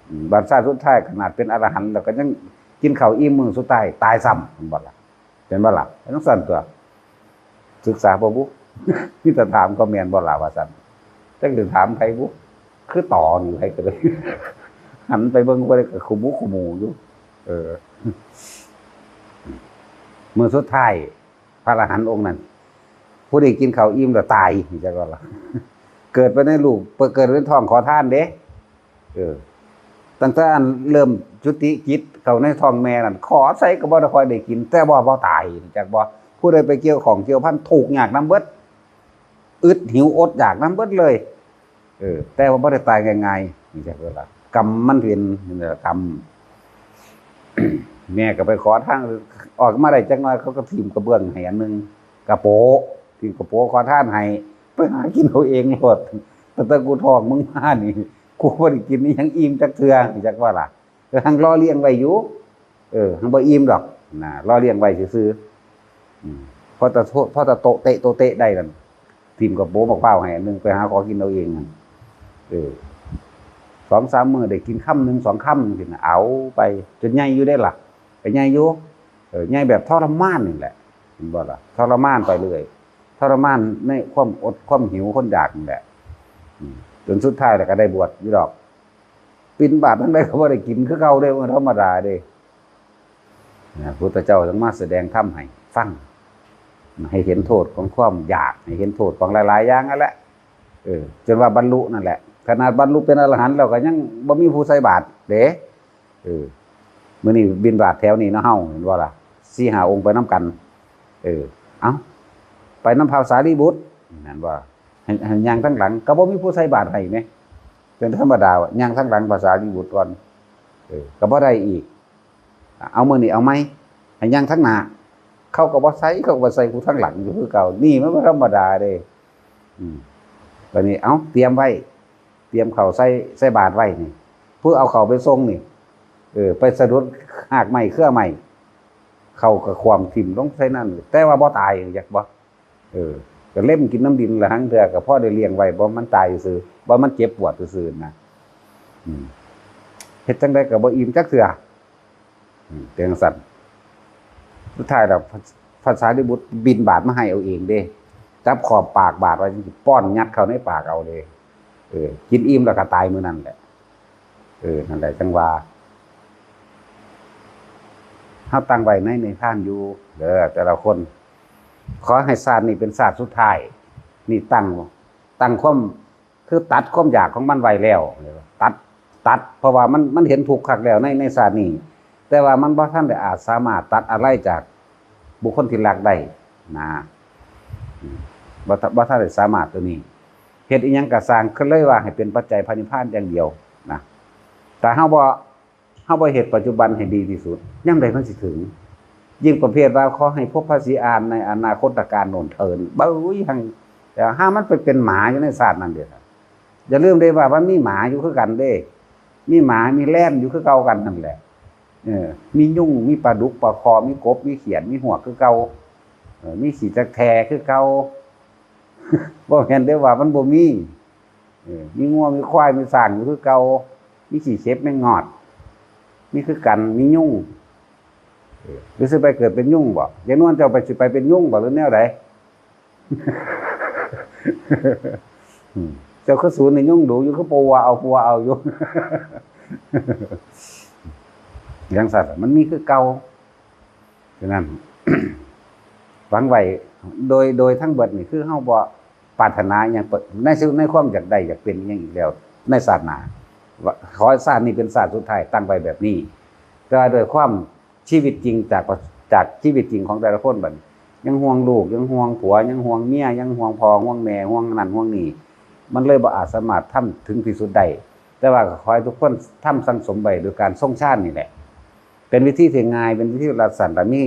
อืม บัดชาติสุดท้ายขนาดเป็นอรหันต์แล้วก็ยังกินข้าวอิ่มมื้อสุดท้ายตายซ้ำ เห็นบ่ล่ะ เห็นบ่ล่ะ จั่งซั้นตัว ศึกษาบ่บุ มีแต่ถามก็แม่นบ่ล่ะว่าซั่น จักสิถามไผบุ คือต่อนี่ไผก็เลย หันไปเบิ่งผู้ใดก็ขมุกขมูอยู่ เออ มื้อสุดท้าย พระอรหันต์องค์นั้น ผู้ใดกินข้าวอิ่มแล้วตาย จักว่าล่ะ เกิดไปในลูก เกิดในท้องขอทานเด้ เออ ตั้งแต่อันเริ่มจุติจิตเข้าในท้องแม่นั่น ขอใส่ก็บ่ได้ค่อยได้กิน แต่ว่าบ่ตาย จักบ่ ผู้ใดไปเกี่ยวข้องเกี่ยวพันทุกข์ยากนำเบิด อึดหิวอดอยากนำเบิดเลย เออ แต่ว่าบ่ได้ตายง่ายๆ นี่จักว่าล่ะ กรรมมันเป็นนี่แหละกรรม แม่ก็ไปขอทาง ออกมาได้จักหน่อย เขาก็ถิ่มกระเบื้องให้อันหนึ่ง กระโปะ ถิ่มกระโปะขอทานให้ ไปหากินเอาเองโลด ตั้งแต่กูท้องมึงมานี่ กูบ่ได้กินอิหยังอิ่มจักเทื่อ จักว่าล่ะ เออ หังหล่อเลี้ยงไว้อยู่ เออ หังบ่อิ่มดอก นะ หล่อเลี้ยงไว้ซื่อๆ อืม พอตะโตะ พอตะโตะเตะโตะเตะได้นั่น ถิ่มกระโปะบักพร้าวให้อันหนึ่ง ไปหาขอกินเอาเองนั่น เออ สองสามมื้อได้กินคำหนึ่งสองคำจังซี้นะ เอาไป จนใหญ่อยู่เด้ล่ะ ก็ใหญ่อยู่ เออ ใหญ่แบบทรมานนี่แหละ เห็นบ่ล่ะ ทรมานไปเรื่อย ทรมานในความอดความหิวความอยากนี่แหละ อืม จนสุดท้ายแล้วก็ได้บวชอยู่ดอก บิณฑบาตทางใดก็บ่ได้กินคือเก่าเด้ มันธรรมดาเด้ นะ พุทธเจ้าจึงมาแสดงธรรมให้ฟัง ให้เห็นโทษของความอยาก ให้เห็นโทษของหลายๆ อย่างนั่นแหละ เออ จนว่าบรรลุนั่นแหละ ขนาดบรรลุเป็นอรหันต์แล้วก็ยังบ่มีผู้ใส่บาตรเด้ เออ มื้อนี้บิณฑบาตแถวนี้เนาะ เฮาเห็นบ่ล่ะ สี่ห้าองค์ไปนำกัน เออ เอ้า ไปนำพระสารีบุตร นั่นว่า ให้ ให้ย่างทางหลัง ก็บ่มีผู้ใส่บาตรให้แหม เป็นธรรมดา ย่างทางหลังพระสารีบุตรก่อน เออ ก็บ่ได้อีก เอามื้อนี้เอาใหม่ ให้ย่างทางหน้า เขาก็บ่ใส่ เขาก็บ่ใส่ ผู้ทางหลังอยู่คือเก่า นี่มันบ่ธรรมดาเด้ อืม บัดนี้ เอ้า เตรียมไว้ เตรียมข้าวใส่ ใส่บาตรไว้นี่ ผู้เอาข้าวไปส่งนี่ เออ ไปสะดุดหากไม้เครือไม้ ข้าวก็คว่ำถิ่มลงใส่นั่น แต่ว่าบ่ตาย จักบ่ เออ ก็เล็มกินนำดินละหังเทื่อ ก็พอได้เลี้ยงไว้ บ่มันตายซื่อ บ่มันเจ็บปวดซื่อๆ นะ อืม เฮ็ดจั่งใดก็บ่อิ่มจักเทื่อ อืม เป็นจั่งซั้น สุดท้ายแล้ว พระ พระสารีบุตรบิณฑบาตมาให้เอาเองเด้ จับขอบปากบาตรไว้ ป้อนยัดเข้าในปากเอาเด้ เออ กินอิ่มแล้วก็ตายมื้อนั้นแหละ เออ นั่นแหละ จั่งว่า เฮาตั้งไว้ในนิทานอยู่เด้อ แต่ละคน ขอให้ชาตินี้เป็นชาติสุดท้าย นี่ตั้ง ตั้งความ คือตัดความอยากของมันไว้แล้ว ตัด ตัด เพราะว่ามัน มันเห็นทุกข์คักแล้วใน ในชาตินี้ แต่ว่ามันบ่ทันได้อาจสามารถตัดอาลัยจากบุคคลที่รักได้นะ อืม บ่ทัน บ่ทันได้สามารถตัวนี้ เฮ็ดอิหยังก็ซ่าง ก็เลยว่าให้เป็นปัจจัยพระนิพพานอย่างเดียวนะ ถ้าเฮาบ่ เฮาบ่เฮ็ดปัจจุบันให้ดีที่สุด ยามใดมันสิถึง ยิ่งประเภทว่าขอให้พบพระศรีอานในอนาคตกาลโน่นเทิน เบ้ย หัง แต่ห้ามมันไปเป็นหมาอยู่ในชาตินั้นเด้อ อย่าลืมเด้ว่ามันมีหมาอยู่คือกันเด้ มีหมา มีแลนอยู่คือเก่ากันนั่นแหละ เออ มียุง มีปลาดุก ปลาคอ มีกบ มีเขียด มีหวกคือเก่า เออ มีขี้จักแทคือเก่า บ่แม่นเด้ว่ามันบ่มี เออ มีงัว มีควาย มีช้างอยู่คือเก่า มีขี้เข็บ แมงงอด มีคือกัน มียุง เออ หรือสิไปเกิดเป็นยุงบ่ ยายนวลเจ้าไป สิไปเป็นยุงบ่ หรือแนวใด อืม เจ้าคือสูนนี่ยุงดูอยู่ คือปัวเอา ปัวเอาอยู่ จั่งซั้น มันมีคือเก่า ฉะนั้น หวังไว้ โดย โดยทั้งเบิดนี่ คือเฮาบ่ปรารถนาอิหยัง ใน ในความอยากได้อยากเป็นอิหยังอีกแล้ว ในชาติหน้า ว่าขอให้ชาตินี้เป็นชาติสุดท้าย ตั้งไว้แบบนี้ แต่ว่าด้วยความ ชีวิตจริงจาก จากชีวิตจริงของแต่ละคนบัดนี้ ยังห่วงลูก ยังห่วงผัว ยังห่วงเมีย ยังห่วงพ่อ ห่วงแม่ ห่วงนั่นห่วงนี่ มันเลยบ่อาจสามารถทำถึงที่สุดได้ แต่ว่าก็ขอให้ทุกคนทำสั่งสมไว้โดยการทรงฌานนี่แหละ เป็นวิธีที่ง่าย เป็นวิธีรัดสั้น และมี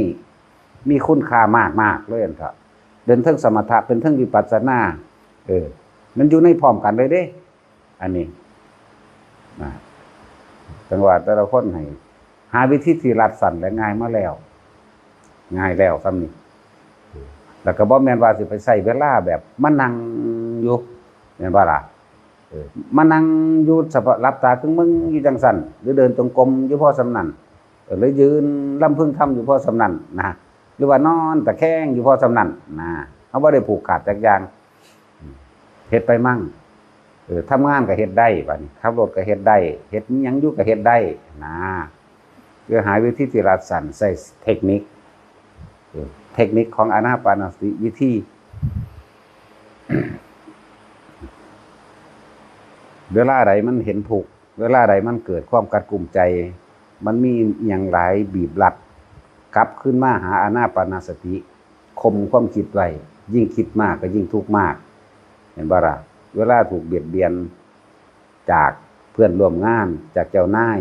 มีคุณค่ามากๆเลยอันเถาะ เป็นเทิงสมถะ เป็นเทิงวิปัสสนา เออ มันอยู่ในพร้อมกันเลยเด้ อันนี้นะ จังหวะแต่ละคนให้ หาวิธีที่รัดสั้นและง่ายมาแล้ว ง่ายแล้วซ้ำนี่ แล้วก็บ่แม่นว่าสิไปใช้เวลาแบบมานั่งอยู่ แม่นบ่ล่ะ เออ มานั่งอยู่สภาพหลับตาครึ่งมึงอยู่จังซั่น หรือเดินจงกรมอยู่พอส่ำนั้น เออ หรือยืนลำพึงธรรมอยู่พอส่ำนั้นนะ หรือว่านอนตะแคงอยู่พอส่ำนั้นนะ เฮาบ่ได้ผูกขาดจักอย่าง เฮ็ดไปมั่ง เออ ทำงานก็เฮ็ดได้ บัดนี้ ขับรถก็เฮ็ดได้ เฮ็ดอิหยังอยู่ก็เฮ็ดได้นะ คือหาวิธีที่รัดสั้น ใช้เทคนิค เออ เทคนิคของอานาปานสติวิธี เวลาใดมันเห็นทุกข์ เวลาใดมันเกิดความกัดกุ้มใจ มันมีอิหยังหลายบีบรัด กลับคืนมาหาอานาปานสติ ข่มความคิดไว้ ยิ่งคิดมากก็ยิ่งทุกข์มาก เห็นบ่ล่ะ เวลาถูกเบียดเบียน จากเพื่อนร่วมงาน จากเจ้านาย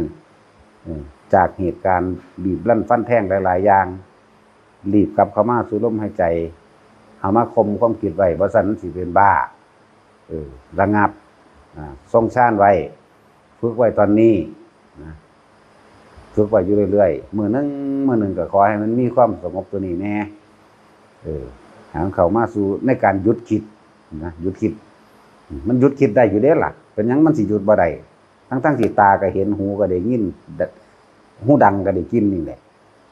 เออ จากเหตุการณ์บีบรันฟันแทงหลายๆอย่าง รีบกลับเข้ามาสู่ลมหายใจ เอามาข่มความคิดไว้ บ่ซั้นมันสิเป็นบ้า เออ ระงับ อ่า ทรงฌานไว้ ฝึกไว้ตอนนี้นะ ฝึกไว้อยู่เรื่อยๆ มื้อหนึ่ง มื้อหนึ่งก็ขอให้มันมีความสงบตัวนี้แน่ เออ ให้มันเข้ามาสู่ในการหยุดคิดนะ หยุดคิด มันหยุดคิดได้อยู่เด้ล่ะ เป็นหยังมันสิหยุดบ่ได้ ทั้งๆที่ตาก็เห็น หูก็ได้ยิน หูดังก็ได้กลิ่นนี่แหละ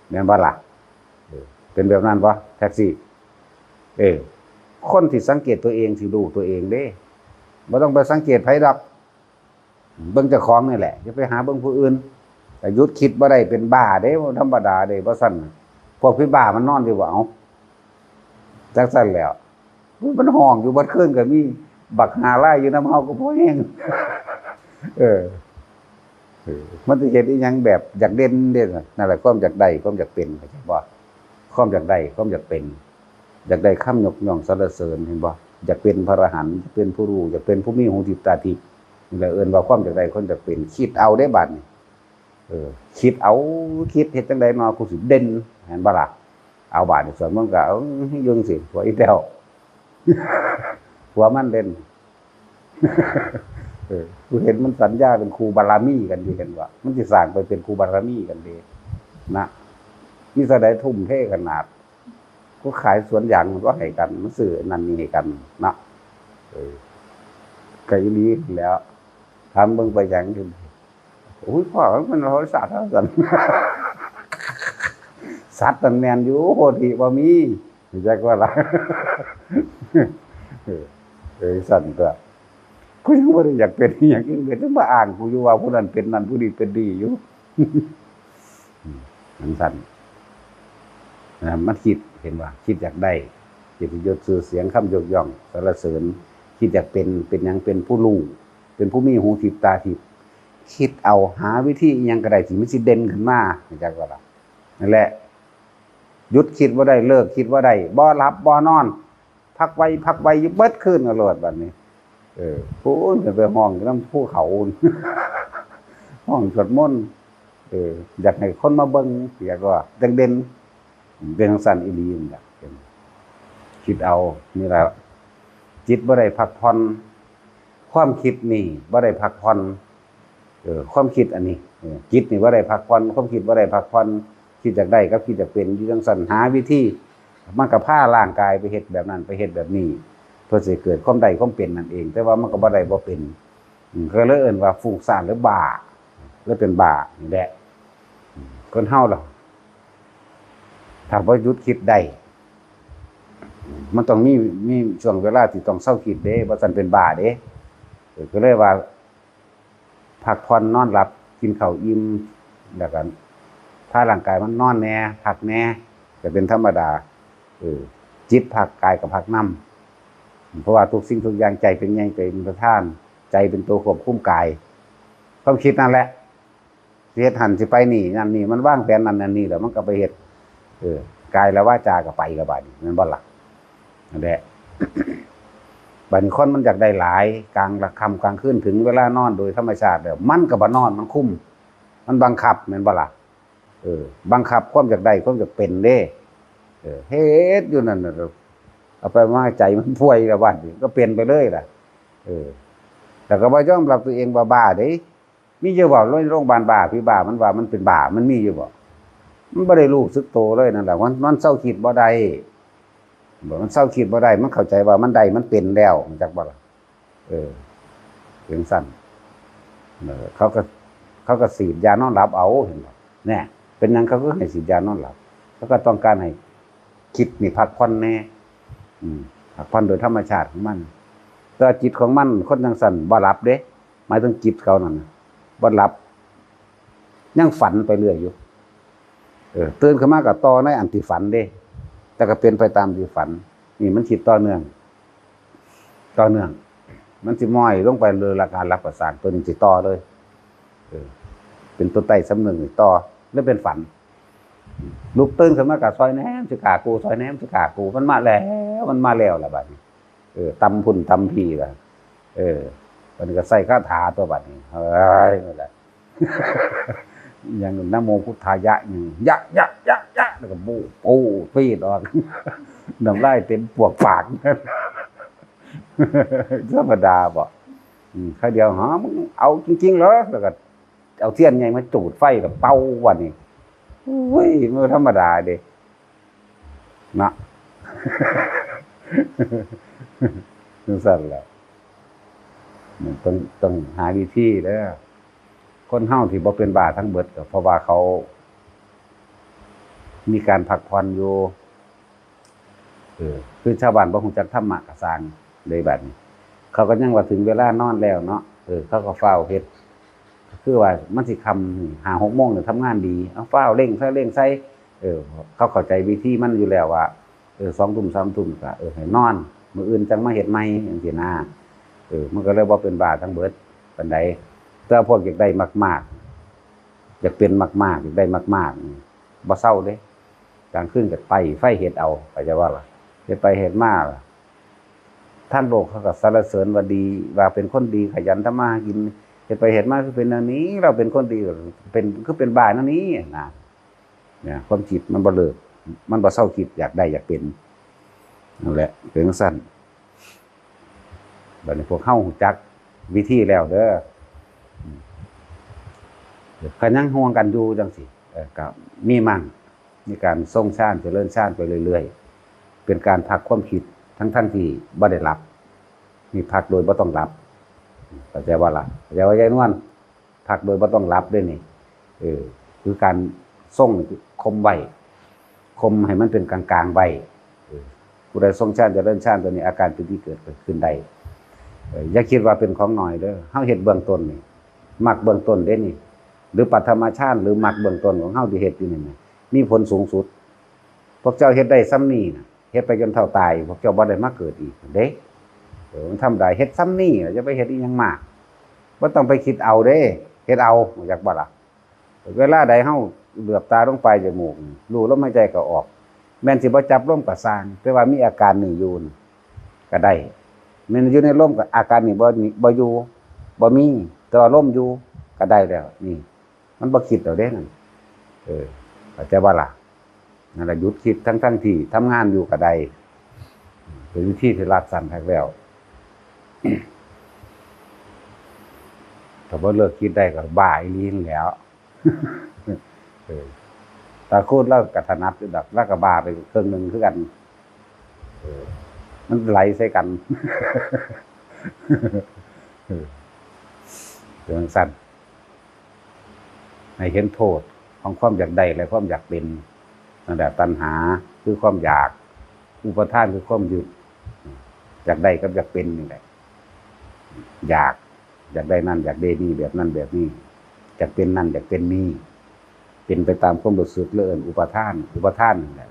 แม่นบ่ล่ะ เออ เป็นแบบนั้นบ่ แท็กซี่ เออ คนที่สังเกตตัวเองสิรู้ตัวเองเด้ บ่ต้องไปสังเกตไผดอก เบิ่งเจ้าของนี่แหละ อย่าไปหาเบิ่งผู้อื่น แต่หยุดคิดบ่ได้ เป็นบ้าเด้ บ่ธรรมดาเด้ บ่ซั้น พวกผีบ้ามันนอนอยู่บ่ เอ้า จักซั้นแหล้ว มันฮ้องอยู่เบิดคืนก็มี บักหาลายอยู่นำเฮาก็พอแฮง เออ เออ มันสิเฮ็ดอีหยังแบบอยากเด่นเด้ นั่นแหละ ความอยากได้ ความอยากเป็น เข้าใจบ่ ความอยากได้ ความอยากเป็น อยากได้คำยกย่องสรรเสริญ เห็นบ่ อยากเป็นพระอรหันต์ อยากเป็นผู้รู้ อยากเป็นผู้มีหูทิพย์ตาทิพย์ นี่แหละเอิ้นว่าความอยากได้ ความอยากเป็น คิดเอาเด้บัดนี้ เออ คิดเอา คิดเฮ็ดจั่งใดเนาะ กูสิเด่น เห็นบ่ล่ะ เอาบาดนี้สวดมนต์ก็ เออ อยู่จั่งซี้ ผัวอีแต้ว ผัวมันเด่น เออ กูเห็นมันสัญญาเป็นครูบารมีกันอยู่ เห็นบ่ มันสิสร้างไปเป็นครูบารมีกันเด้ นะ มีเท่าใดทุ่มเทขนาด กูขายสวนยางมันก็ให้กัน มันซื้อนั่นนี่ให้กัน นะ เออ ก็อีหลีแหล้ว ถามเบิ่งไปหยังอยู่ โอ้ย พ่อมันบริษัทเท่ากัน สัตว์นั่นแม่นอยู่ โหติบ่มี รู้จักว่าล่ะ เออ เออ สั่นตัว กูยังบ่ได้อยากเป็นอหย่างอื่นเลย ต้องมาอ้างกูอยู่ว่าผู้นั้นเป็นนั่น ผู้นี้เป็นนี่อยู่ อืม จั่งซั่น นะ มันคิด เห็นบ่ คิดอยากได้ เกียรติยศ ชื่อเสียง คำยกย่อง สรรเสริญ คิดอยากเป็น เป็นหยัง เป็นผู้รู้ เป็นผู้มีหูทิพย์ตาทิพย์ คิดเอา หาวิธีอิหยังก็ได้ที่มันสิเด่นขึ้นมา รู้จักบ่ล่ะ นั่นแหละ หยุดคิดบ่ได้ เลิกคิดบ่ได้ บ่หลับบ่นอน พักไว้ พักไว้อยู่เบิดคืนก็โลดบัดนี้ เออ พู้นขึ้นไปฮ้องอยู่นำภูเขา พู้น ฮ้องสวดมนต์ เออ อยากให้คนมาเบิ่ง อยากว่าเด่นๆ เป็นจั่งซั้นอีหลีนั่นล่ะ คิดเอา นี่ล่ะ จิตบ่ได้พักผ่อน ความคิดนี่บ่ได้พักผ่อน เออ ความคิดอันนี้ เออ จิตนี่บ่ได้พักผ่อน ความคิดบ่ได้พักผ่อน คิดอยากได้กับคิดอยากเป็นอยู่จั่งซั้น หาวิธี มันก็พาร่างกายไปเฮ็ดแบบนั้น ไปเฮ็ดแบบนี้ เพื่อสิเกิดความได้ความเป็นนั่นเอง แต่ว่ามันก็บ่ได้บ่เป็น อืม ก็เลยเอิ้นว่าฟุ้งซ่านหรือบ้า หรือเป็นบ้านี่แหละ อืม คนเฮาล่ะ ถ้าบ่หยุดคิดได้ มันต้องมี มีช่วงเวลาที่ต้องเซาคิดเด้ บ่ซั้นเป็นบ้าเด้ เออ ก็เลยว่า พักผ่อนนอนหลับ กินข้าวอิ่ม แล้วก็พาร่างกายมันนอนแหน่ พักแหน่ ก็เป็นธรรมดา เออ จิตพัก กายก็พักนำ เพราะว่าทุกสิ่งทุกอย่างใจเป็นใหญ่ ใจเป็นประธาน ใจเป็นตัวควบคุมกาย ความคิดนั่นแหละ สิเฮ็ดหั่นสิไปนี่นั่นนี่ มันวางแผนนั่นนั่นนี่แล้วมันก็ไปเฮ็ด เออ กายและวาจาก็ไปละบาดนี้ แม่นบ่ล่ะ นั่นแหละ บัดนี้คนมันอยากได้หลาย กลางค่ำกลางคืนถึงเวลานอนโดยธรรมชาติแล้ว มันก็บ่นอน มันคุม มันบังคับ แม่นบ่ล่ะ เออ บังคับความอยากได้ ความอยากเป็นเด้ เออ เฮ็ดอยู่นั่นน่ะ เอาไปมาใจมันป่วยละบาดนี้ ก็เป็นไปเลยล่ะ เออ แล้วก็บ่ยอมรับตัวเองว่าบ้าเด้ มีอยู่บ่ โรงพยาบาลบ้า ผีบ้า มันว่ามันเป็นบ้า มันมีอยู่บ่ มันบ่ได้รู้สึกโตเลยนั่นแหละ มัน มันเซาคิดบ่ได้ มันเซาคิดบ่ได้ มันเข้าใจว่ามันได้ มันเป็นแล้ว รู้จักบ่ล่ะ เออ จั่งซั้น เออ เขาก็ เขาก็ฉีดยานอนหลับเอา เห็นบ่ แน่ เป็นหยังเขาก็ให้ฉีดยานอนหลับ เขาก็ต้องการให้คิดนี่พักผ่อนแน่ อืม พักผ่อนโดยธรรมชาติของมัน แต่ว่าจิตของมัน คนจั่งซั้นบ่หลับเด้ หมายถึงจิตเขานั่นน่ะ บ่หลับ ยังฝันไปเรื่อยอยู่ เออ ตื่นขึ้นมาก็ต่อในอันที่ฝันเด้ แต่ก็เป็นไปตามที่ฝัน นี่มันคิดต่อเนื่อง ต่อเนื่อง มันสิม้อยลงไปเลย ละการรับประสานตัวนี้สิต่อเลย เออ เป็นตัวใต้สำนึกนี่ต่อ แล้วเป็นฝัน ลุกตื่นขึ้นมาก็ซอยแหนมสิขากู ซอยแหนมสิขากู มันมาแล้ว มันมาแล้วล่ะบัดนี้ เออ ตำพุ่นตำพีล่ะ เออ บัดนี้ก็ใส่คาถาตัวบัดนี้ เฮ้ย นั่นแหละ อย่างนะโมพุทธายะ อย่าง ยะ ยะ ยะ ยะ แล้วก็บู ปู ปีดออก น้ำลายเต็มปวกปาก ธรรมดาบ่ อืม คราวเดียว "ฮะ มึงเอาจริงๆเหรอ" แล้วก็เอาเทียนใหญ่มาจูดไฟแล้วเป่าวันนี้ อุ้ย มันธรรมดาเด้ นะ จั่งซั้นแหละ มันต้อง ต้องหาวิธีเด้อ คนเฮาที่บ่เป็นบ้าทั้งเบิดก็เพราะว่าเขา มีการพักผ่อนอยู่ เออ คือชาวบ้านบ่ฮู้จักธรรมะก็ซ่างเลยบัดนี้ เขาก็ยังว่าถึงเวลานอนแล้วเนาะ เออ เขาก็ฟ้าวเฮ็ด คือว่ามันสิค่ำนี่ ห้าหกโมงเนี่ยทำงานดี เอาฟ้าวเร่งใส่ เร่งใส่ เออ เขาเข้าใจวิธีมันอยู่แล้วว่า เออ สองทุ่ม สามทุ่มก็ เออ ให้นอน มื้ออื่นจั่งมาเฮ็ดใหม่ จั่งซี้นะ เออ มันก็เลยบ่เป็นบ้าทั้งเบิดปานใด แต่พวกอยากได้มากๆ อยากเป็นมากๆ อยากได้มากๆ นี่ บ่เซาเด้ กลางคืนก็ไต่ไฟเฮ็ดเอา เข้าใจบ่ล่ะ เฮ็ดไปเฮ็ดมาล่ะ ทางโลกเขาก็สรรเสริญว่าดี ว่าเป็นคนดีขยันทำมาหากิน เฮ็ดไปเฮ็ดมาคือเป็นแนวนี้ เราเป็นคนดี เป็น คือเป็นบ้าแนวนี้นะ เนี่ย ความคิดมันบ่เลิก มันบ่เซาคิด อยากได้อยากเป็น นั่นแหละ เป็นจั่งซั้น บัดนี้พวกเฮารู้จักวิธีแล้วเด้อ อืม คันยังห่วงกันอยู่จั่งซี้ เออ ก็มีมั่ง มีการทรงฌาน เจริญฌานไปเรื่อยๆ เป็นการพักความคิด ทั้งๆที่บ่ได้หลับ นี่พักโดยบ่ต้องหลับ เข้าใจบ่ล่ะ เข้าใจว่ายายนวล พักโดยบ่ต้องหลับเด้นี่ เออ คือการทรงนี่คือข่มไว้ ข่มให้มันเป็นกลางๆไว้ เออ ผู้ใดทรงฌานเจริญฌานตัวนี้ อาการปิติเกิดขึ้นได้ เออ อย่าคิดว่าเป็นของน้อยเด้อ เฮาเฮ็ดเบื้องต้นนี่ มรรคเบื้องต้นเด้นี่ หรือปฐมฌาน หรือมรรคเบื้องต้นของเฮาที่เฮ็ดอยู่นี่นะ มีผลสูงสุด พวกเจ้าเฮ็ดได้ส่ำนี้นะ เฮ็ดไปจนเฒ่าตาย พวกเจ้าบ่ได้มาเกิดอีกเด้ เออ มันธรรมดา เฮ็ดส่ำนี้ อย่าไปเฮ็ดอีหยังมาก บ่ต้องไปคิดเอาเด้ เฮ็ดเอา รู้จักบ่ล่ะ เวลาใดเฮาเหลือบตาลงปลายจมูก รู้ลมหายใจเข้าออก แม่นสิบ่จับลมก็ซ่าง แต่ว่ามีอาการนี้อยู่นี่ก็ได้ แม่นอยู่ในลมก็อาการนี้บ่ บ่อยู่ บ่มี แต่ว่าลมอยู่ก็ได้แล้ว นี่ มันบ่คิดเอาเด้นั่น เออ เข้าใจบ่ล่ะ นั่นแหละ หยุดคิดทั้งๆที่ทำงานอยู่ก็ได้ เป็นวิธีที่รัดสั้นคักแล้ว ถ้าบ่เลิกคิดได้ก็บ้าอีหลีนั่นแหล้ว เออ ตาคูดลาวก็ถนัดอยู่ดอก ลาวก็บ้าไปเครื่องหนึ่งคือกัน เออ มันไหลใส่กัน เออ เป็นจั่งซั้น ให้เห็นโทษของความอยากได้และความอยากเป็น นั่นแหละ ตัณหาคือความอยาก อุปาทานคือความยึด อยากได้กับอยากเป็นนี่แหละ อยาก อยากได้นั่น อยากได้นี่ แบบนั่นแบบนี้ อยากเป็นนั่น อยากเป็นนี่ เป็นไปตามความรู้สึก เลยเอิ้นอุปาทาน อุปาทานนั่นแหละ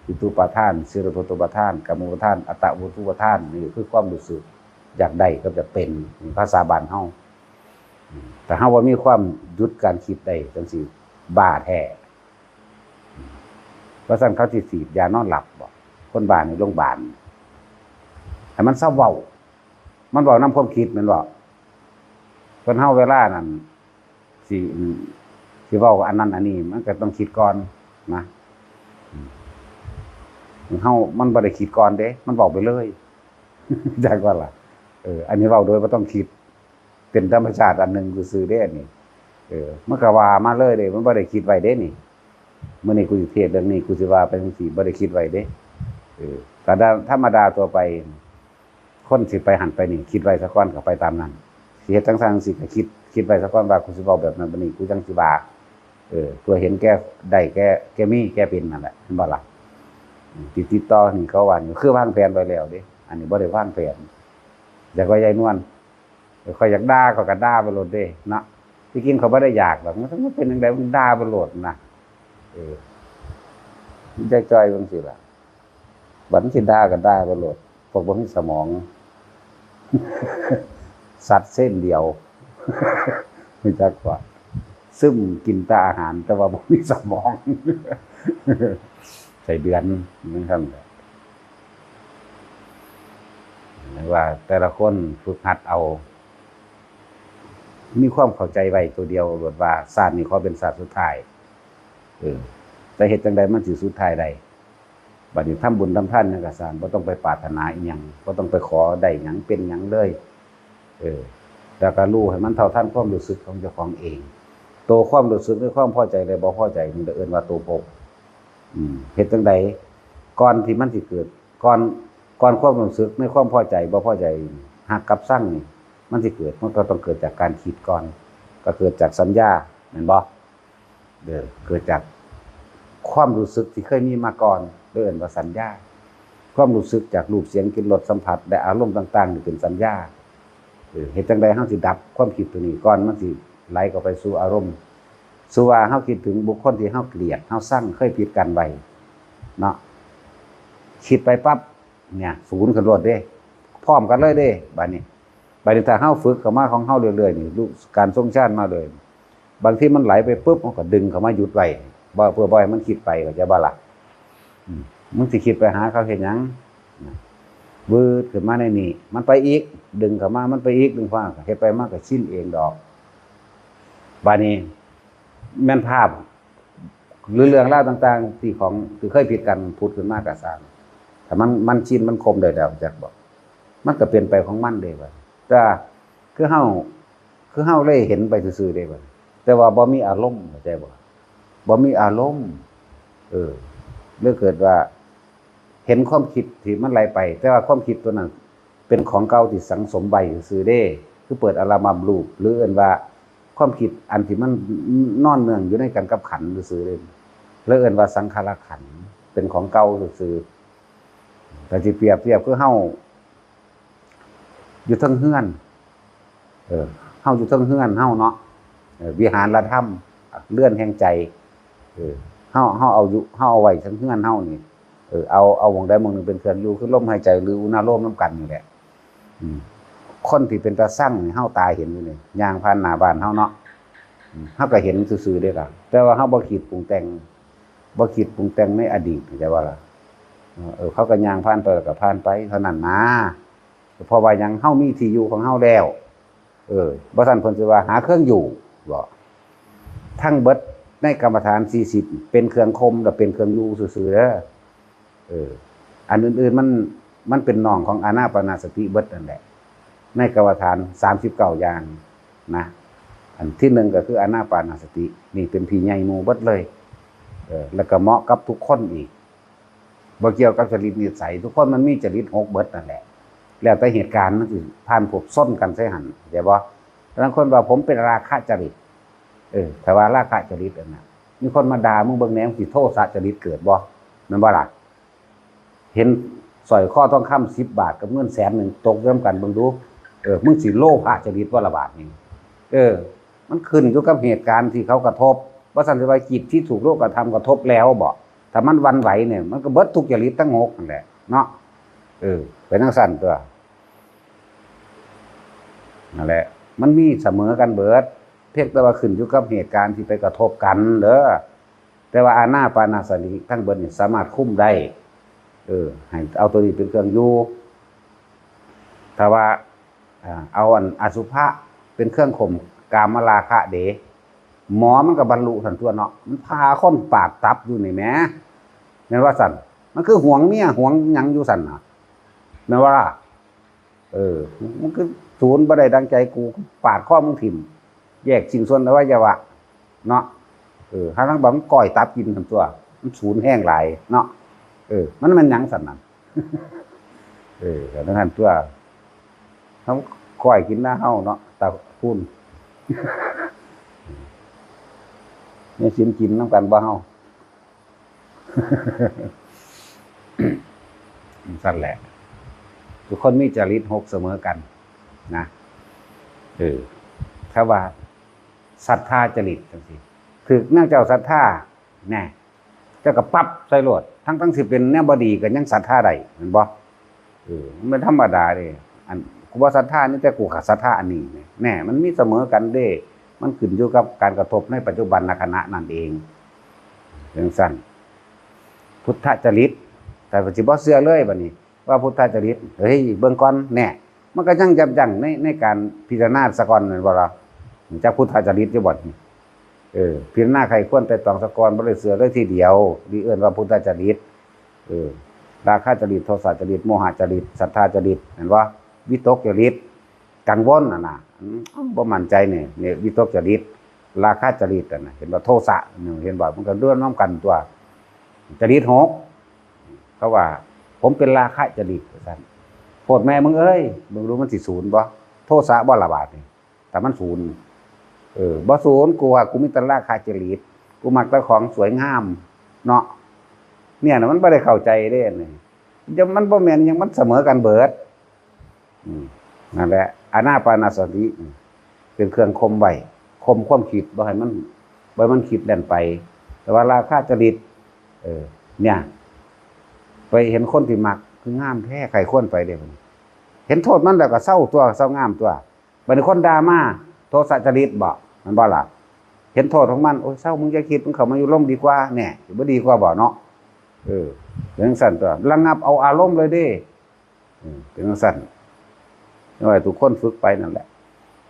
จิตตูปาทาน สีลพัตตูปาทาน กามูปาทาน อัตตาวัตถุปาทาน นี่คือความรู้สึก อยากได้กับอยากเป็น ภาษาบ้านเฮา แต่เฮาบ่มีความหยุดการคิดได้จังซี่ บ้าแท้ ว่าซั่นเขาสิฉีดยานอนหลับบ่ คนบ้าในโรงพยาบาล ให้มันเซาเว้า มันเว้านำความคิดแม่นบ่ คนเฮาเวลานั้นสิ สิเว้าอันนั้นอันนี้ มันก็ต้องคิดก่อนนะ เฮา มันบ่ได้คิดก่อนเด้ มันเว้าไปเลย จักว่าล่ะ เออ อันนี้เว้าโดยบ่ต้องคิด เป็นธรรมชาติอันหนึ่งซื่อๆเด้อันนี้ เออ มันก็ว่ามาเลยเด้ มันบ่ได้คิดไว้เด้นี่ มื้อนี้กูสิเทศน์เรื่องนี้ กูสิว่าไปจังซี่ บ่ได้คิดไว้เด้ เออ ก็ธรรมดาทั่วไป คนสิไปหั่นไปนี่ คิดไว้ซะก่อนก็ไปตามนั้น สิเฮ็ดจังซั่นจังซี่ก็คิด คิดไว้ซะก่อนว่ากูสิเว้าแบบนั้นแบบนี้ กูจังสิว่า เออ เพื่อเห็นแก่ได้แก่ แก่มีแก่เป็นนั่นแหละ เห็นบ่ล่ะ อืม ที่ติดต่อนี่เขาว่านี่คือวางแผนไว้แล้วเด้ อันนี้บ่ได้วางแผน อยากว่ายายนวล ข้อยอยากด่าข้อยก็ด่าไปโลดเด้เนาะ ที่จริงข้อยบ่ได้อยากดอก มัน มันเป็นจั่งใด มึงด่าไปโลดนะ เออ ยายจ้อยจั่งซี้ล่ะ บัดมันสิด่าก็ด่าไปโลด พวกบ่มีสมอง สัตว์เส้นเดียว รู้จักบ่ ซึมกินแต่อาหาร แต่ว่าบ่มีสมอง ไส้เดือน จั่งซั่นแหละ ว่าแต่ละคนฝึกหัดเอา มีความเข้าใจไว้ตัวเดียวโลดว่า ชาตินี้ขอเป็นชาติสุดท้าย เออ แต่เฮ็ดจั่งใดมันสิสุดท้ายได้ บัดนี้ทำบุญทำทานหยังก็ซ่าง บ่ต้องไปปรารถนาอิหยัง บ่ต้องไปขอได้หยังเป็นหยังเลย เออ แล้วก็รู้ให้มันเท่าทันความรู้สึกของเจ้าของเอง ตัวความรู้สึกในความพอใจและบ่พอใจนี่ก็เอิ้นว่าตัวภพ อืม เฮ็ดจั่งใด ก่อนที่มันสิเกิด ก่อน ก่อนความรู้สึกในความพอใจบ่พอใจ ฮักกับชังนี่ มันสิเกิด มันก็ต้องเกิดจากการคิดก่อน ก็เกิดจากสัญญา แม่นบ่ เด้อ เกิดจากความรู้สึกที่เคยมีมาก่อน เอิ้นว่าสัญญา ความรู้สึกจากรูป เสียง กลิ่น รส สัมผัส และอารมณ์ต่างๆนี่เป็นสัญญา เออ เฮ็ดจั่งใดเฮาสิดับความคิดตัวนี้ก่อนมันสิไหลเข้าไปสู่อารมณ์ สมมุติว่าเฮาคิดถึงบุคคลที่เฮาเกลียด เฮาชัง เคยผิดกันไว้เนาะ คิดไปปั๊บ เนี่ย ศูนย์ขึ้นโลดเด้ พร้อมกันเลยเด้ บัดนี้ บัดนี้ถ้าเฮาฝึกเข้ามาของเฮาเรื่อยๆนี่ รู้การทรงฌานมาเลย บางทีมันไหลไปปุ๊บ มันก็ดึงเข้ามาหยุดไว้ บ่ เพื่อบ่ให้มันคิดไป เข้าใจบ่ล่ะ อืม มึงสิคิดไปหาเขาเฮ็ดหยัง วืดขึ้นมาในนี่ มันไปอีก ดึงเข้ามา มันไปอีก ดึงเข้ามา เฮ็ดไปมันก็ชินเองดอก บัดนี้ แม่นภาพ หรือเรื่องราวต่างๆ ที่ของ ที่เคยผิดกันผุดขึ้นมาก็ซ่าง ถ้ามัน มันชิน มันคมได้แล้ว จักบ่ มันก็เป็นไปของมันเด้บัด แต่คือเฮา คือเฮาเลยเห็นไปซื่อๆเด้บัด แต่ว่าบ่มีอารมณ์ เข้าใจบ่ บ่มีอารมณ์ เออ หรือเกิดว่า เห็นความคิดที่มันไหลไป แต่ว่าความคิดตัวนั้นเป็นของเก่าที่สังสมไว้ซื่อๆเด้ คือเปิดอัลบั้มรูป หรือเอิ้นว่าความคิดอันที่มันนอนเนื่องอยู่ในกันกับขันธ์ซื่อๆเด้ แล้วเอิ้นว่าสังขารขันธ์ เป็นของเก่าซื่อๆ แต่สิเปรียบเทียบคือเฮา อยู่เทิงเฮือน เออ เฮาอยู่เทิงเฮือนเฮาเนาะ เออ วิหารธรรม เรือนแห่งใจ เออ เฮา เฮาเอาอยู่ เฮาเอาไว้เทิงเฮือนเฮานี่ เออ เอา เอาหม่องใดหม่องหนึ่งเป็นเครื่องอยู่ คือลมหายใจหรืออุณาโลมนำกันนี่แหละ อืม คนที่เป็นตาซังนี่ เฮาตาเห็นอยู่นี่ ย่างผ่านหน้าบ้านเฮาเนาะ อืม เฮาก็เห็นซื่อๆเด้ล่ะ แต่ว่าเฮาบ่คิดปรุงแต่ง บ่คิดปรุงแต่งในอดีต เข้าใจบ่ล่ะ เออ เขาก็ย่างผ่านไปแล้วก็ผ่านไปเท่านั้นนะ เพราะว่าหยัง เฮามีที่อยู่ของเฮาแล้ว เออ บ่ซั้นเพิ่นสิว่าหาเครื่องอยู่บ่ ทั้งเบิดในกรรมฐานสี่สิบเป็นเครื่องข่มและเป็นเครื่องอยู่ซื่อๆเด้อ เออ อันอื่นๆมัน มันเป็นน้องของอานาปานสติเบิดนั่นแหละ ในกรรมฐานสามสิบเก้าอย่างนะ อันที่หนึ่งก็คืออานาปานสติ นี่เป็นพี่ใหญ่หมู่เบิดเลย เออ แล้วก็เหมาะกับทุกคนอีก บ่เกี่ยวกับจริตนิสัย ทุกคนมันมีจริตหกเบิดนั่นแหละ แล้วแต่เหตุการณ์มันสิผ่านพบซ้นกันใส่หั่น เข้าใจบ่ บางคนว่าผมเป็นราคะจริต เออ ถ้าว่าราคะจริตอันน่ะ มีคนมาด่ามึงเบิ่งแหน่ มึงสิโทสะจริตเกิดบ่ แม่นบ่ล่ะ เห็นสร้อยคอทองคำสิบบาทกับเงินแสนหนึ่งตกร่วมกันเบิ่งดู เออ มึงสิโลภะจริตบ่ล่ะบาดนี้ เออ มันขึ้นอยู่กับเหตุการณ์ที่เขากระทบ ว่าซั่นสิว่าจิตที่ถูกโลกกระทำกระทบแล้วบ่ ถ้ามันหวั่นไหวเนี่ย มันก็เบิดทุกจริตทั้งหกนั่นแหละเนาะ เออ เป็นจั่งซั่นตัว นั่นแหละ มันมีเสมอกันเบิด เพียงแต่ว่าขึ้นอยู่กับเหตุการณ์ที่ไปกระทบกันเด้อ แต่ว่าอานาปานสติทั้งเบิดนี่สามารถคุมได้ เออ ให้เอาตัวนี้เป็นเครื่องอยู่ ถ้าว่า อ่า เอาอันอสุภะเป็นเครื่องข่มกามราคะเด้ หมอมันก็บรรลุทันตัวเนาะ มันผ่าคนปาดตับอยู่นี่แหม แม่นว่าซั่น มันคือหวงเมียหวงหยังอยู่ซั่นน่ะ แม่นว่าล่ะ เออ มันคือสูนบ่ได้ดังใจกู ปาดคอมึงถิ่ม แยกชิ้นส่วนอวัยวะ เนาะ เออ หาลางบาดมันก้อยตับกินทันตัว มันสูนแฮงหลายเนาะ เออ มันแม่นหยังซั่นน่ะ เออ ก็นั่นตัว เฮาก้อยกินหน้าเฮาเนาะ ตาพูน มีสินกินนำกันบ่เฮา ซั่นแหละ ทุกคนมีจริตหกเสมอกันนะ เออ ถ้าว่าศรัทธาจริตจังซี่ ถืกนางเจ้าศรัทธา แน่ เจ้าก็ปั๊บใส่โลด ทั้งๆสิเป็นแนวบ่ดีก็ยังศรัทธาได้ แม่นบ่ เออ มันธรรมดาเด้ อัน กูบ่ศรัทธานี่ แต่กูก็ศรัทธาอันนี้ แน่ มันมีเสมอกันเด้ มันขึ้นอยู่กับการกระทบในปัจจุบันขณะนั้นเอง จังซั่น พุทธจริต แต่สิบ่เชื่อเลยบัดนี้ ว่าพุทธจริต เฮ้ย เบิ่งก่อน แน่ มันก็ยังยับยั้งใน ในการพิจารณาซะก่อน แม่นบ่ล่ะ จักพุทธจริตอยู่บ่นี่ เออ พิจารณาใคร่ครวญไตร่ตรองซะก่อน บ่ได้เชื่อเลยทีเดียว นี่เอิ้นว่าพุทธจริต เออ ราคะจริต โทสะจริต โมหะจริต ศรัทธาจริต แม่นบ่ วิตกจริต กังวลน่ะนะ อืม บ่มั่นใจนี่ นี่วิตกจริต ราคะจริตน่ะนะ เห็นบ่ โทสะนี่ เห็นบ่ มันก็เรื่องนำกันตัว จริตหก เขาว่า ผมเป็นราคะจริต ว่าซั่น โพดแม่มึงเอ้ย มึงรู้มันสิสูนบ่ โทสะบ่ละบาดนี่ แต่มันสูน เออ บ่สูน กูว่ากูมีแต่ราคะจริต กูมักแต่ของสวยงาม เนาะ เนี่ยน่ะมันบ่ได้เข้าใจเด้ นี่ จะ มันบ่แม่นหยัง มันเสมอกันเบิด อืม นั่นแหละ อานาปานสติ เป็นเครื่องข่มไว้ ข่มความคิดบ่ให้มัน บ่ให้มันคิดแล่นไป แต่ว่าราคะจริต เออ เนี่ย ไปเห็นคนที่มัก คืองามแท้ ใคร่ครวญไปเด้ เห็นโทษมันแล้วก็เซาตัว เซางามตัว บัดนี้คนด่ามา โทสะจริตบ่ แม่นบ่ล่ะ เห็นโทษของมัน โอ้ย เซา มึงอย่าคิด มึงเข้ามาอยู่ร่มดีกว่า แน่ สิบ่ดีกว่าบ่เนาะ เออ จังซั่นตัว ระงับเอาอารมณ์เลยเด้ อืม เป็นจังซั่น เอาไว้ทุกคนฝึกไปนั่นแหละ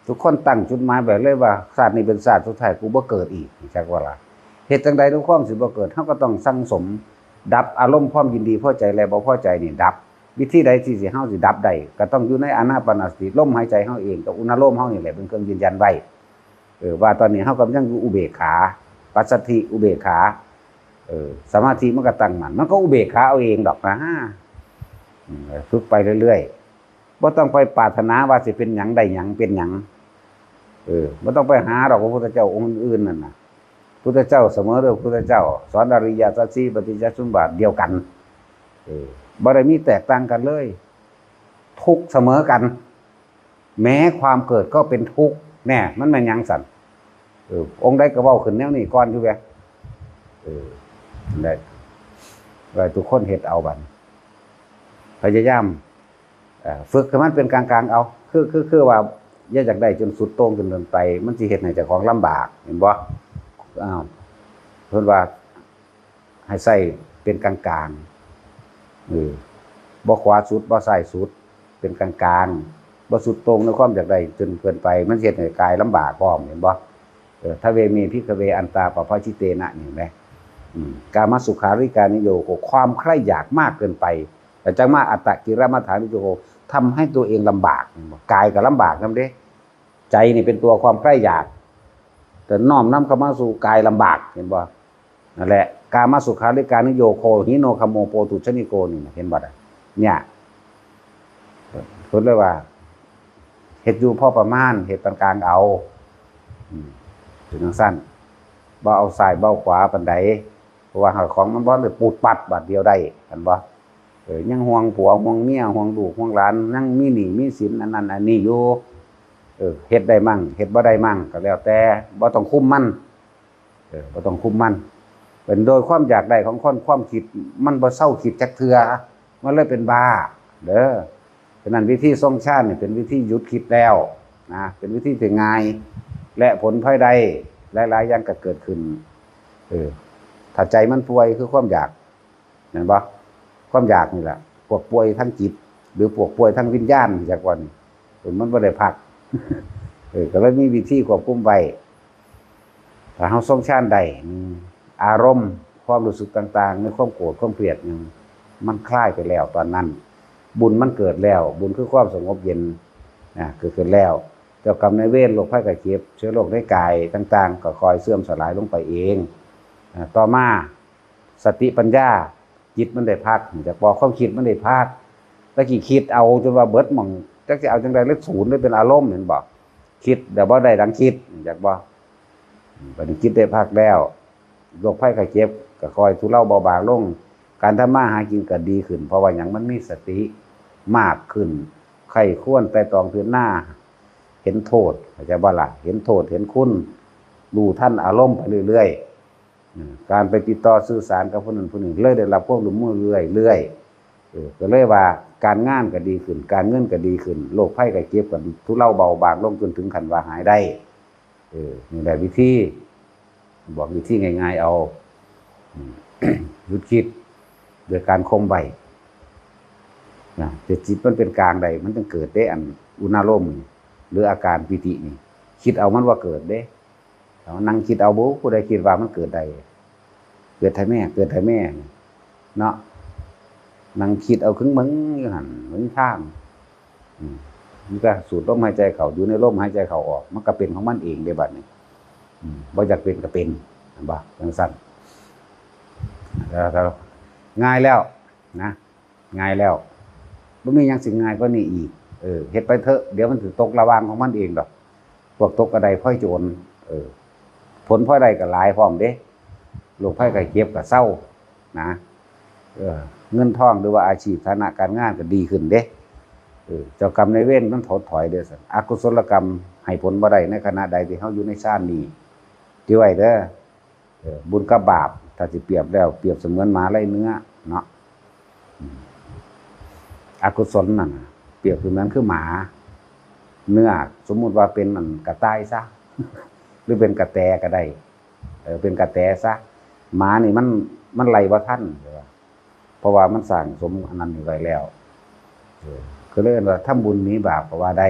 ทุกคนตั้งจุดหมายไว้เลยว่า ชาตินี้เป็นชาติสุดท้าย กูบ่เกิดอีก จักว่าล่ะ เฮ็ดจั่งใดทุกความสิบ่เกิด เฮาก็ต้องสั่งสม ดับอารมณ์ความยินดีพอใจและบ่พอใจนี่ดับ วิธีใดที่สิ เฮาสิดับได้ ก็ต้องอยู่ในอานาปานสติ ลมหายใจเฮาเองกับอุณาโลมเฮานี่แหละเป็นเครื่องยืนยันไว้ เออ ว่าตอนนี้เฮากำลังอยู่อุเบกขา ปัสสัทธิอุเบกขา เออ สมาธิมันก็ตั้งมั่น มันก็อุเบกขาเอาเองดอกนะ อืม ฝึกไปเรื่อยๆ บ่ต้องไปปรารถนาว่าสิเป็นหยังได้หยังเป็นหยัง เออ บ่ต้องไปหาดอกพระพุทธเจ้าองค์อื่นนั่นน่ะ พุทธเจ้าเสมอเรื่องพุทธเจ้า สอนอริยสัจสี่ปฏิจจสมุปบาทเดียวกัน เออ บ่ได้มีแตกต่างกันเลย ทุกข์เสมอกัน แม้ความเกิดก็เป็นทุกข์ แน่ มันแม่นหยังซั่น เออ องค์ใดก็เว้าขึ้นแนวนี้ก่อนอยู่แหม เออ ได้ ว่าทุกคนเฮ็ดเอาบัด พยายาม เอ่อ ฝึกให้มันเป็นกลางๆ เอา คือ คือ คือว่า อย่าอยากได้จนสุดโต่งจนเกินไป มันสิเฮ็ดให้เจ้าของลำบาก เห็นบ่ อ้าว เพิ่นว่า ให้ใช้เป็นกลางๆ เออ บ่ขวาสุด บ่ซ้ายสุด เป็นกลางๆ บ่สุดโต่งในความอยากได้จนเกินไป มันสิเฮ็ดให้กายลำบากพร้อม เห็นบ่ เออ ทะเวเม ภิกขเว อัตตา ปะพะชิเตนะ นี่เห็นไหม อืม กามสุขาริการุโยโก ความใคร่อยากมากเกินไป แล้วจั่งมาอัตตกิลมัฏฐานุโยโก ทำให้ตัวเองลำบาก เห็นบ่ กายก็ลำบากนำเด้ ใจนี่เป็นตัวความใคร่อยาก แต่น้อมนำเข้ามาสู่กายลำบาก เห็นบ่ นั่นแหละ กามสุขาริการุโยโก หิโนคโม โปธุชนิโก นี่นะ เห็นบ่ล่ะ เนี่ย เพิ่นเลยว่า เฮ็ดอยู่พอประมาณ เฮ็ดปานกลางเอา อืม เป็นจั่งซั่น บ่เอาซ้ายบ่เอาขวาปานใด เพราะว่าหากของมันบ่ได้ปูดปัดบาดเดียวได้ เห็นบ่ เออ ยังห่วงผัว ห่วงเมีย ห่วงลูก ห่วงหลาน ยังมีหนี้มีสินอันนั้นอันนี้อยู่ เออ เฮ็ดได้มั่ง เฮ็ดบ่ได้มั่ง ก็แล้วแต่ บ่ต้องคุมมัน เออ บ่ต้องคุมมัน เป็นโดยความอยากได้ของคน ความคิดมันบ่เซาคิดจักเทื่อ มันเลยเป็นบ้า เด้อ ฉะนั้นวิธีทรงฌานนี่เป็นวิธีหยุดคิดแล้ว นะ เป็นวิธีที่ง่าย และผลพลอยได้หลายๆอย่างก็เกิดขึ้น เออ ถ้าใจมันป่วยคือความอยาก แม่นบ่ ความอยากนี่แหละ พวกป่วยทางจิต หรือพวกป่วยทางวิญญาณจักว่านี่ เออ มันบ่ได้พัก เออ ก็เลยมีวิธีควบคุมไว้ ถ้าเฮาทรงฌานได้ อืม อารมณ์ ความรู้สึกต่างๆ ในความโกรธ ความเครียดหยัง มันคลายไปแล้วตอนนั้น บุญมันเกิดแล้ว บุญคือความสงบเย็น นะ เกิดขึ้นแล้ว เจ้ากรรมนายเวร โรคภัยไข้เจ็บ เชื้อโรคในกายต่างๆ ก็ค่อยเสื่อมสลายลงไปเอง อ่า ต่อมา สติปัญญา จิตมันได้พัก จักบ่ ความคิดมันได้พัก ตะกี้คิดเอาจนว่าเบิดหม่อง จักสิเอาจั่งใด๋ เลยศูนย์ เลยเป็นอารมณ์ แม่นบ่ คิดแล้วบ่ได้ดังคิด จักบ่ บัดนี้จิตได้พักแล้ว โรคภัยไข้เจ็บก็ค่อยทุเลาเบาบางลง การทำมาหากินก็ดีขึ้น เพราะว่าหยัง มันมีสติมากขึ้น ใคร่ครวญไตร่ตรองพิจารณา เห็นโทษ เข้าใจบ่ล่ะ เห็นโทษ เห็นคุณ รู้ทันอารมณ์ไปเรื่อยๆ อืม การไปติดต่อสื่อสารกับผู้นั้นผู้นี้ เลยได้รับความร่วมมือเรื่อยๆ เออ ก็เลยว่าการงานก็ดีขึ้น การเงินก็ดีขึ้น โรคภัยไข้เจ็บก็ทุเลาเบาบางลงจนถึงขั้นว่าหายได้ เออ นี่แหละวิธี บอกวิธีง่ายๆ เอา อืม หยุดคิด โดยการข่มไว้ นะ แต่จิตมันเป็นกลางใด มันจึงเกิดได้อันอุณาโลม หรืออาการปีตินี่ คิดเอามันว่าเกิดเด้ เอานั่งคิดเอาบุ ผู้ใดคิดว่ามันเกิดได้ เกิดไทแม่ เกิดไทแม่ เนาะ นั่งคิดเอาครึ่งเบิ่งอยู่หั่น เบิ่งทาง อืม มันก็สูดลมหายใจเข้า อยู่ในลมหายใจเข้าออก มันก็เป็นของมันเองเด้บัดนี้ อืม บ่อยากเป็นก็เป็น เห็นบ่ จั่งซั้น แล้วก็ง่ายแล้วนะ ง่ายแล้ว บ่มีหยังสิง่ายกว่านี้อีก เออ เฮ็ดไปเถอะ เดี๋ยวมันสิตกระหว่างของมันเองดอก พวกตกกระไดพลอยโจร เออ ผลพลอยได้ก็หลายพร้อมเด้ โรคภัยไข้เจ็บก็เซา นะ เออ เงินทองหรือว่าอาชีพฐานะการงานก็ดีขึ้นเด้ เออ เจ้ากรรมนายเวรมันถดถอยเด้อซั่น อกุศลกรรมให้ผลบ่ได้ในขณะใดที่เฮาอยู่ในฌานนี้ ถือไว้เด้อ เออ บุญกับบาป ถ้าสิเปรียบแล้ว เปรียบเสมือนหมาไล่เนื้อเนาะ อืม อกุศลนั่นน่ะ เปรียบเสมือนคือหมา เนื้อ สมมุติว่าเป็นอันกระต่ายซะ หรือเป็นกระแตก็ได้ เออ เป็นกระแตซะ หมานี่มัน มันไล่บ่ทัน เพราะว่ามันสั่งสมอันนั้นนี่ไว้แล้ว เออ ก็เลยว่าทำบุญหนีบาปก็ว่าได้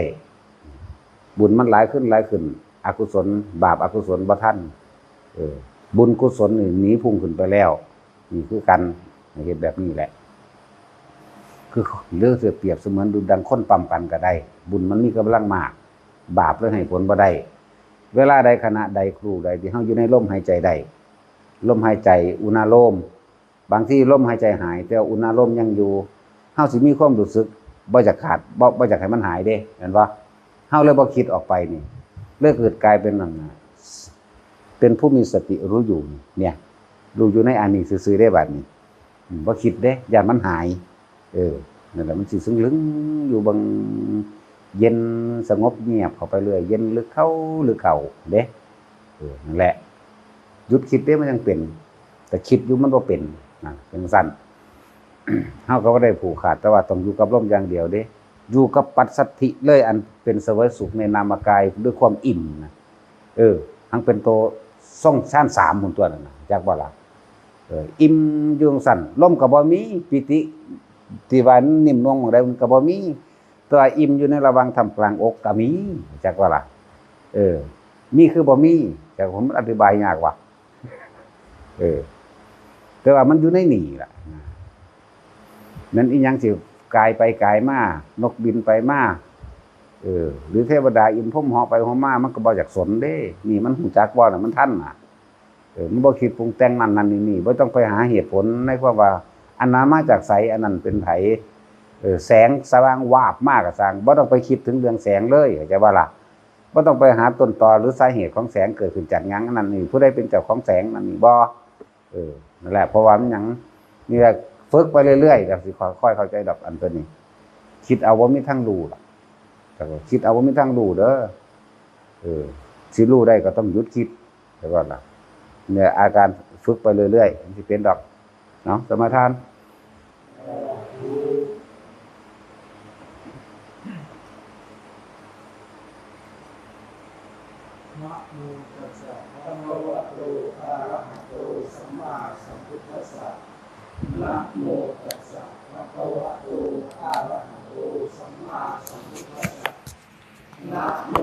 บุญมันหลายขึ้นหลายขึ้น อกุศล บาปอกุศลบ่ทัน เออ บุญกุศลนี่หนีพุ่งขึ้นไปแล้ว นี่คือกัน เฮ็ดแบบนี้แหละ คือ หรือสิเปรียบเสมือนดูดังคนปั๊มกันก็ได้ บุญมันมีกำลังมาก บาปเลยให้ผลบ่ได้ เวลาใดขณะใดครูใดที่เฮาอยู่ในลมหายใจได้ ลมหายใจอุณาโลม บางทีลมหายใจหาย แต่ว่าอุณาโลมยังอยู่ เฮาสิมีความรู้สึกบ่อยากขาด บ่ บ่อยากให้มันหายเด้ แม่นบ่ เฮาเลยบ่คิดออกไปนี่ เลยเกิดกลายเป็นนั่นน่ะ เป็นผู้มีสติรู้อยู่ เนี่ย รู้อยู่ในอันนี้ซื่อๆ เด้บัดนี้ อืม บ่คิดเด้ ย้านมันหาย เออ นั่นแหละ มันสิซึ่งลึงอยู่เบิ่ง เย็นสงบเงียบเข้าไปเรื่อย เย็นลึกเข้าลึกเข้าเด้ เออ นั่นแหละ หยุดคิดเด้ มันยังเป็น แต่คิดอยู่มันบ่เป็น นะ จั่งซั้น เฮาก็บ่ได้ผูกขาด แต่ว่าต้องอยู่กับลมอย่างเดียวเด้ อยู่กับปัสสัทธิเลย อันเป็นเสวยสุขในนามกายด้วยความอิ่มนะ เออ ทั้งเป็นตัวทรงฌานสามพุ่นตัวนั่นน่ะ จักบ่ล่ะ เออ อิ่มอยู่จั่งซั้น ลมก็บ่มี ปีติที่ว่านิ่มนวลหม่องใดมันก็บ่มี แต่ว่าอิ่มอยู่ในระหว่างท่ามกลางอกก็มี จักบ่ล่ะ เออ มีคือบ่มี จัก ผมอธิบายยากว่ะ เออ แต่ว่ามันอยู่ในนี่ล่ะ แม่นอีหยังสิกายไปกายมา นกบินไปมา เออ หรือเทวดาอินทร์พรหมเหาะไปเหาะมา มันก็บ่อยากสนเด้ นี่มันฮู้จักบ่น่ะ มันทันน่ะ เออ มันบ่คิดปรุงแต่งนั่นนั่นนี่นี่ บ่ต้องไปหาเหตุผลในความว่า อันนั้นมาจากไส อันนั้นเป็นไผ เออ แสงสว่างวาบมาก็ซ่าง บ่ต้องไปคิดถึงเรื่องแสงเลย เข้าใจบ่ล่ะ บ่ต้องไปหาต้นตอหรือสาเหตุของแสงเกิดขึ้นจากหยัง อันนั้นนี่ ผู้ใดเป็นเจ้าของแสง นั่นนี่ บ่ เออ นั่นแหละ เพราะว่ามันหยัง นี่แหละ ฝึกไปเรื่อยๆ ก็สิค่อยๆ เข้าใจดอก อันตัวนี้ คิดเอาบ่มีทางรู้ล่ะ แต่ก็คิดเอาบ่มีทางรู้เด้อ เออ สิรู้ได้ก็ต้องหยุดคิด แล้วก็ล่ะ เนี่ย อาการฝึกไปเรื่อยๆ มันสิเป็นดอก เนาะ สมาทาน โมตัสสะภะคะวะโตอะระหะโตสัมมาสัมพุทธัสสะ นะโมตัสสะภะคะวะโตอะระหะโตสัมมาสัมพุทธัสสะ นะโม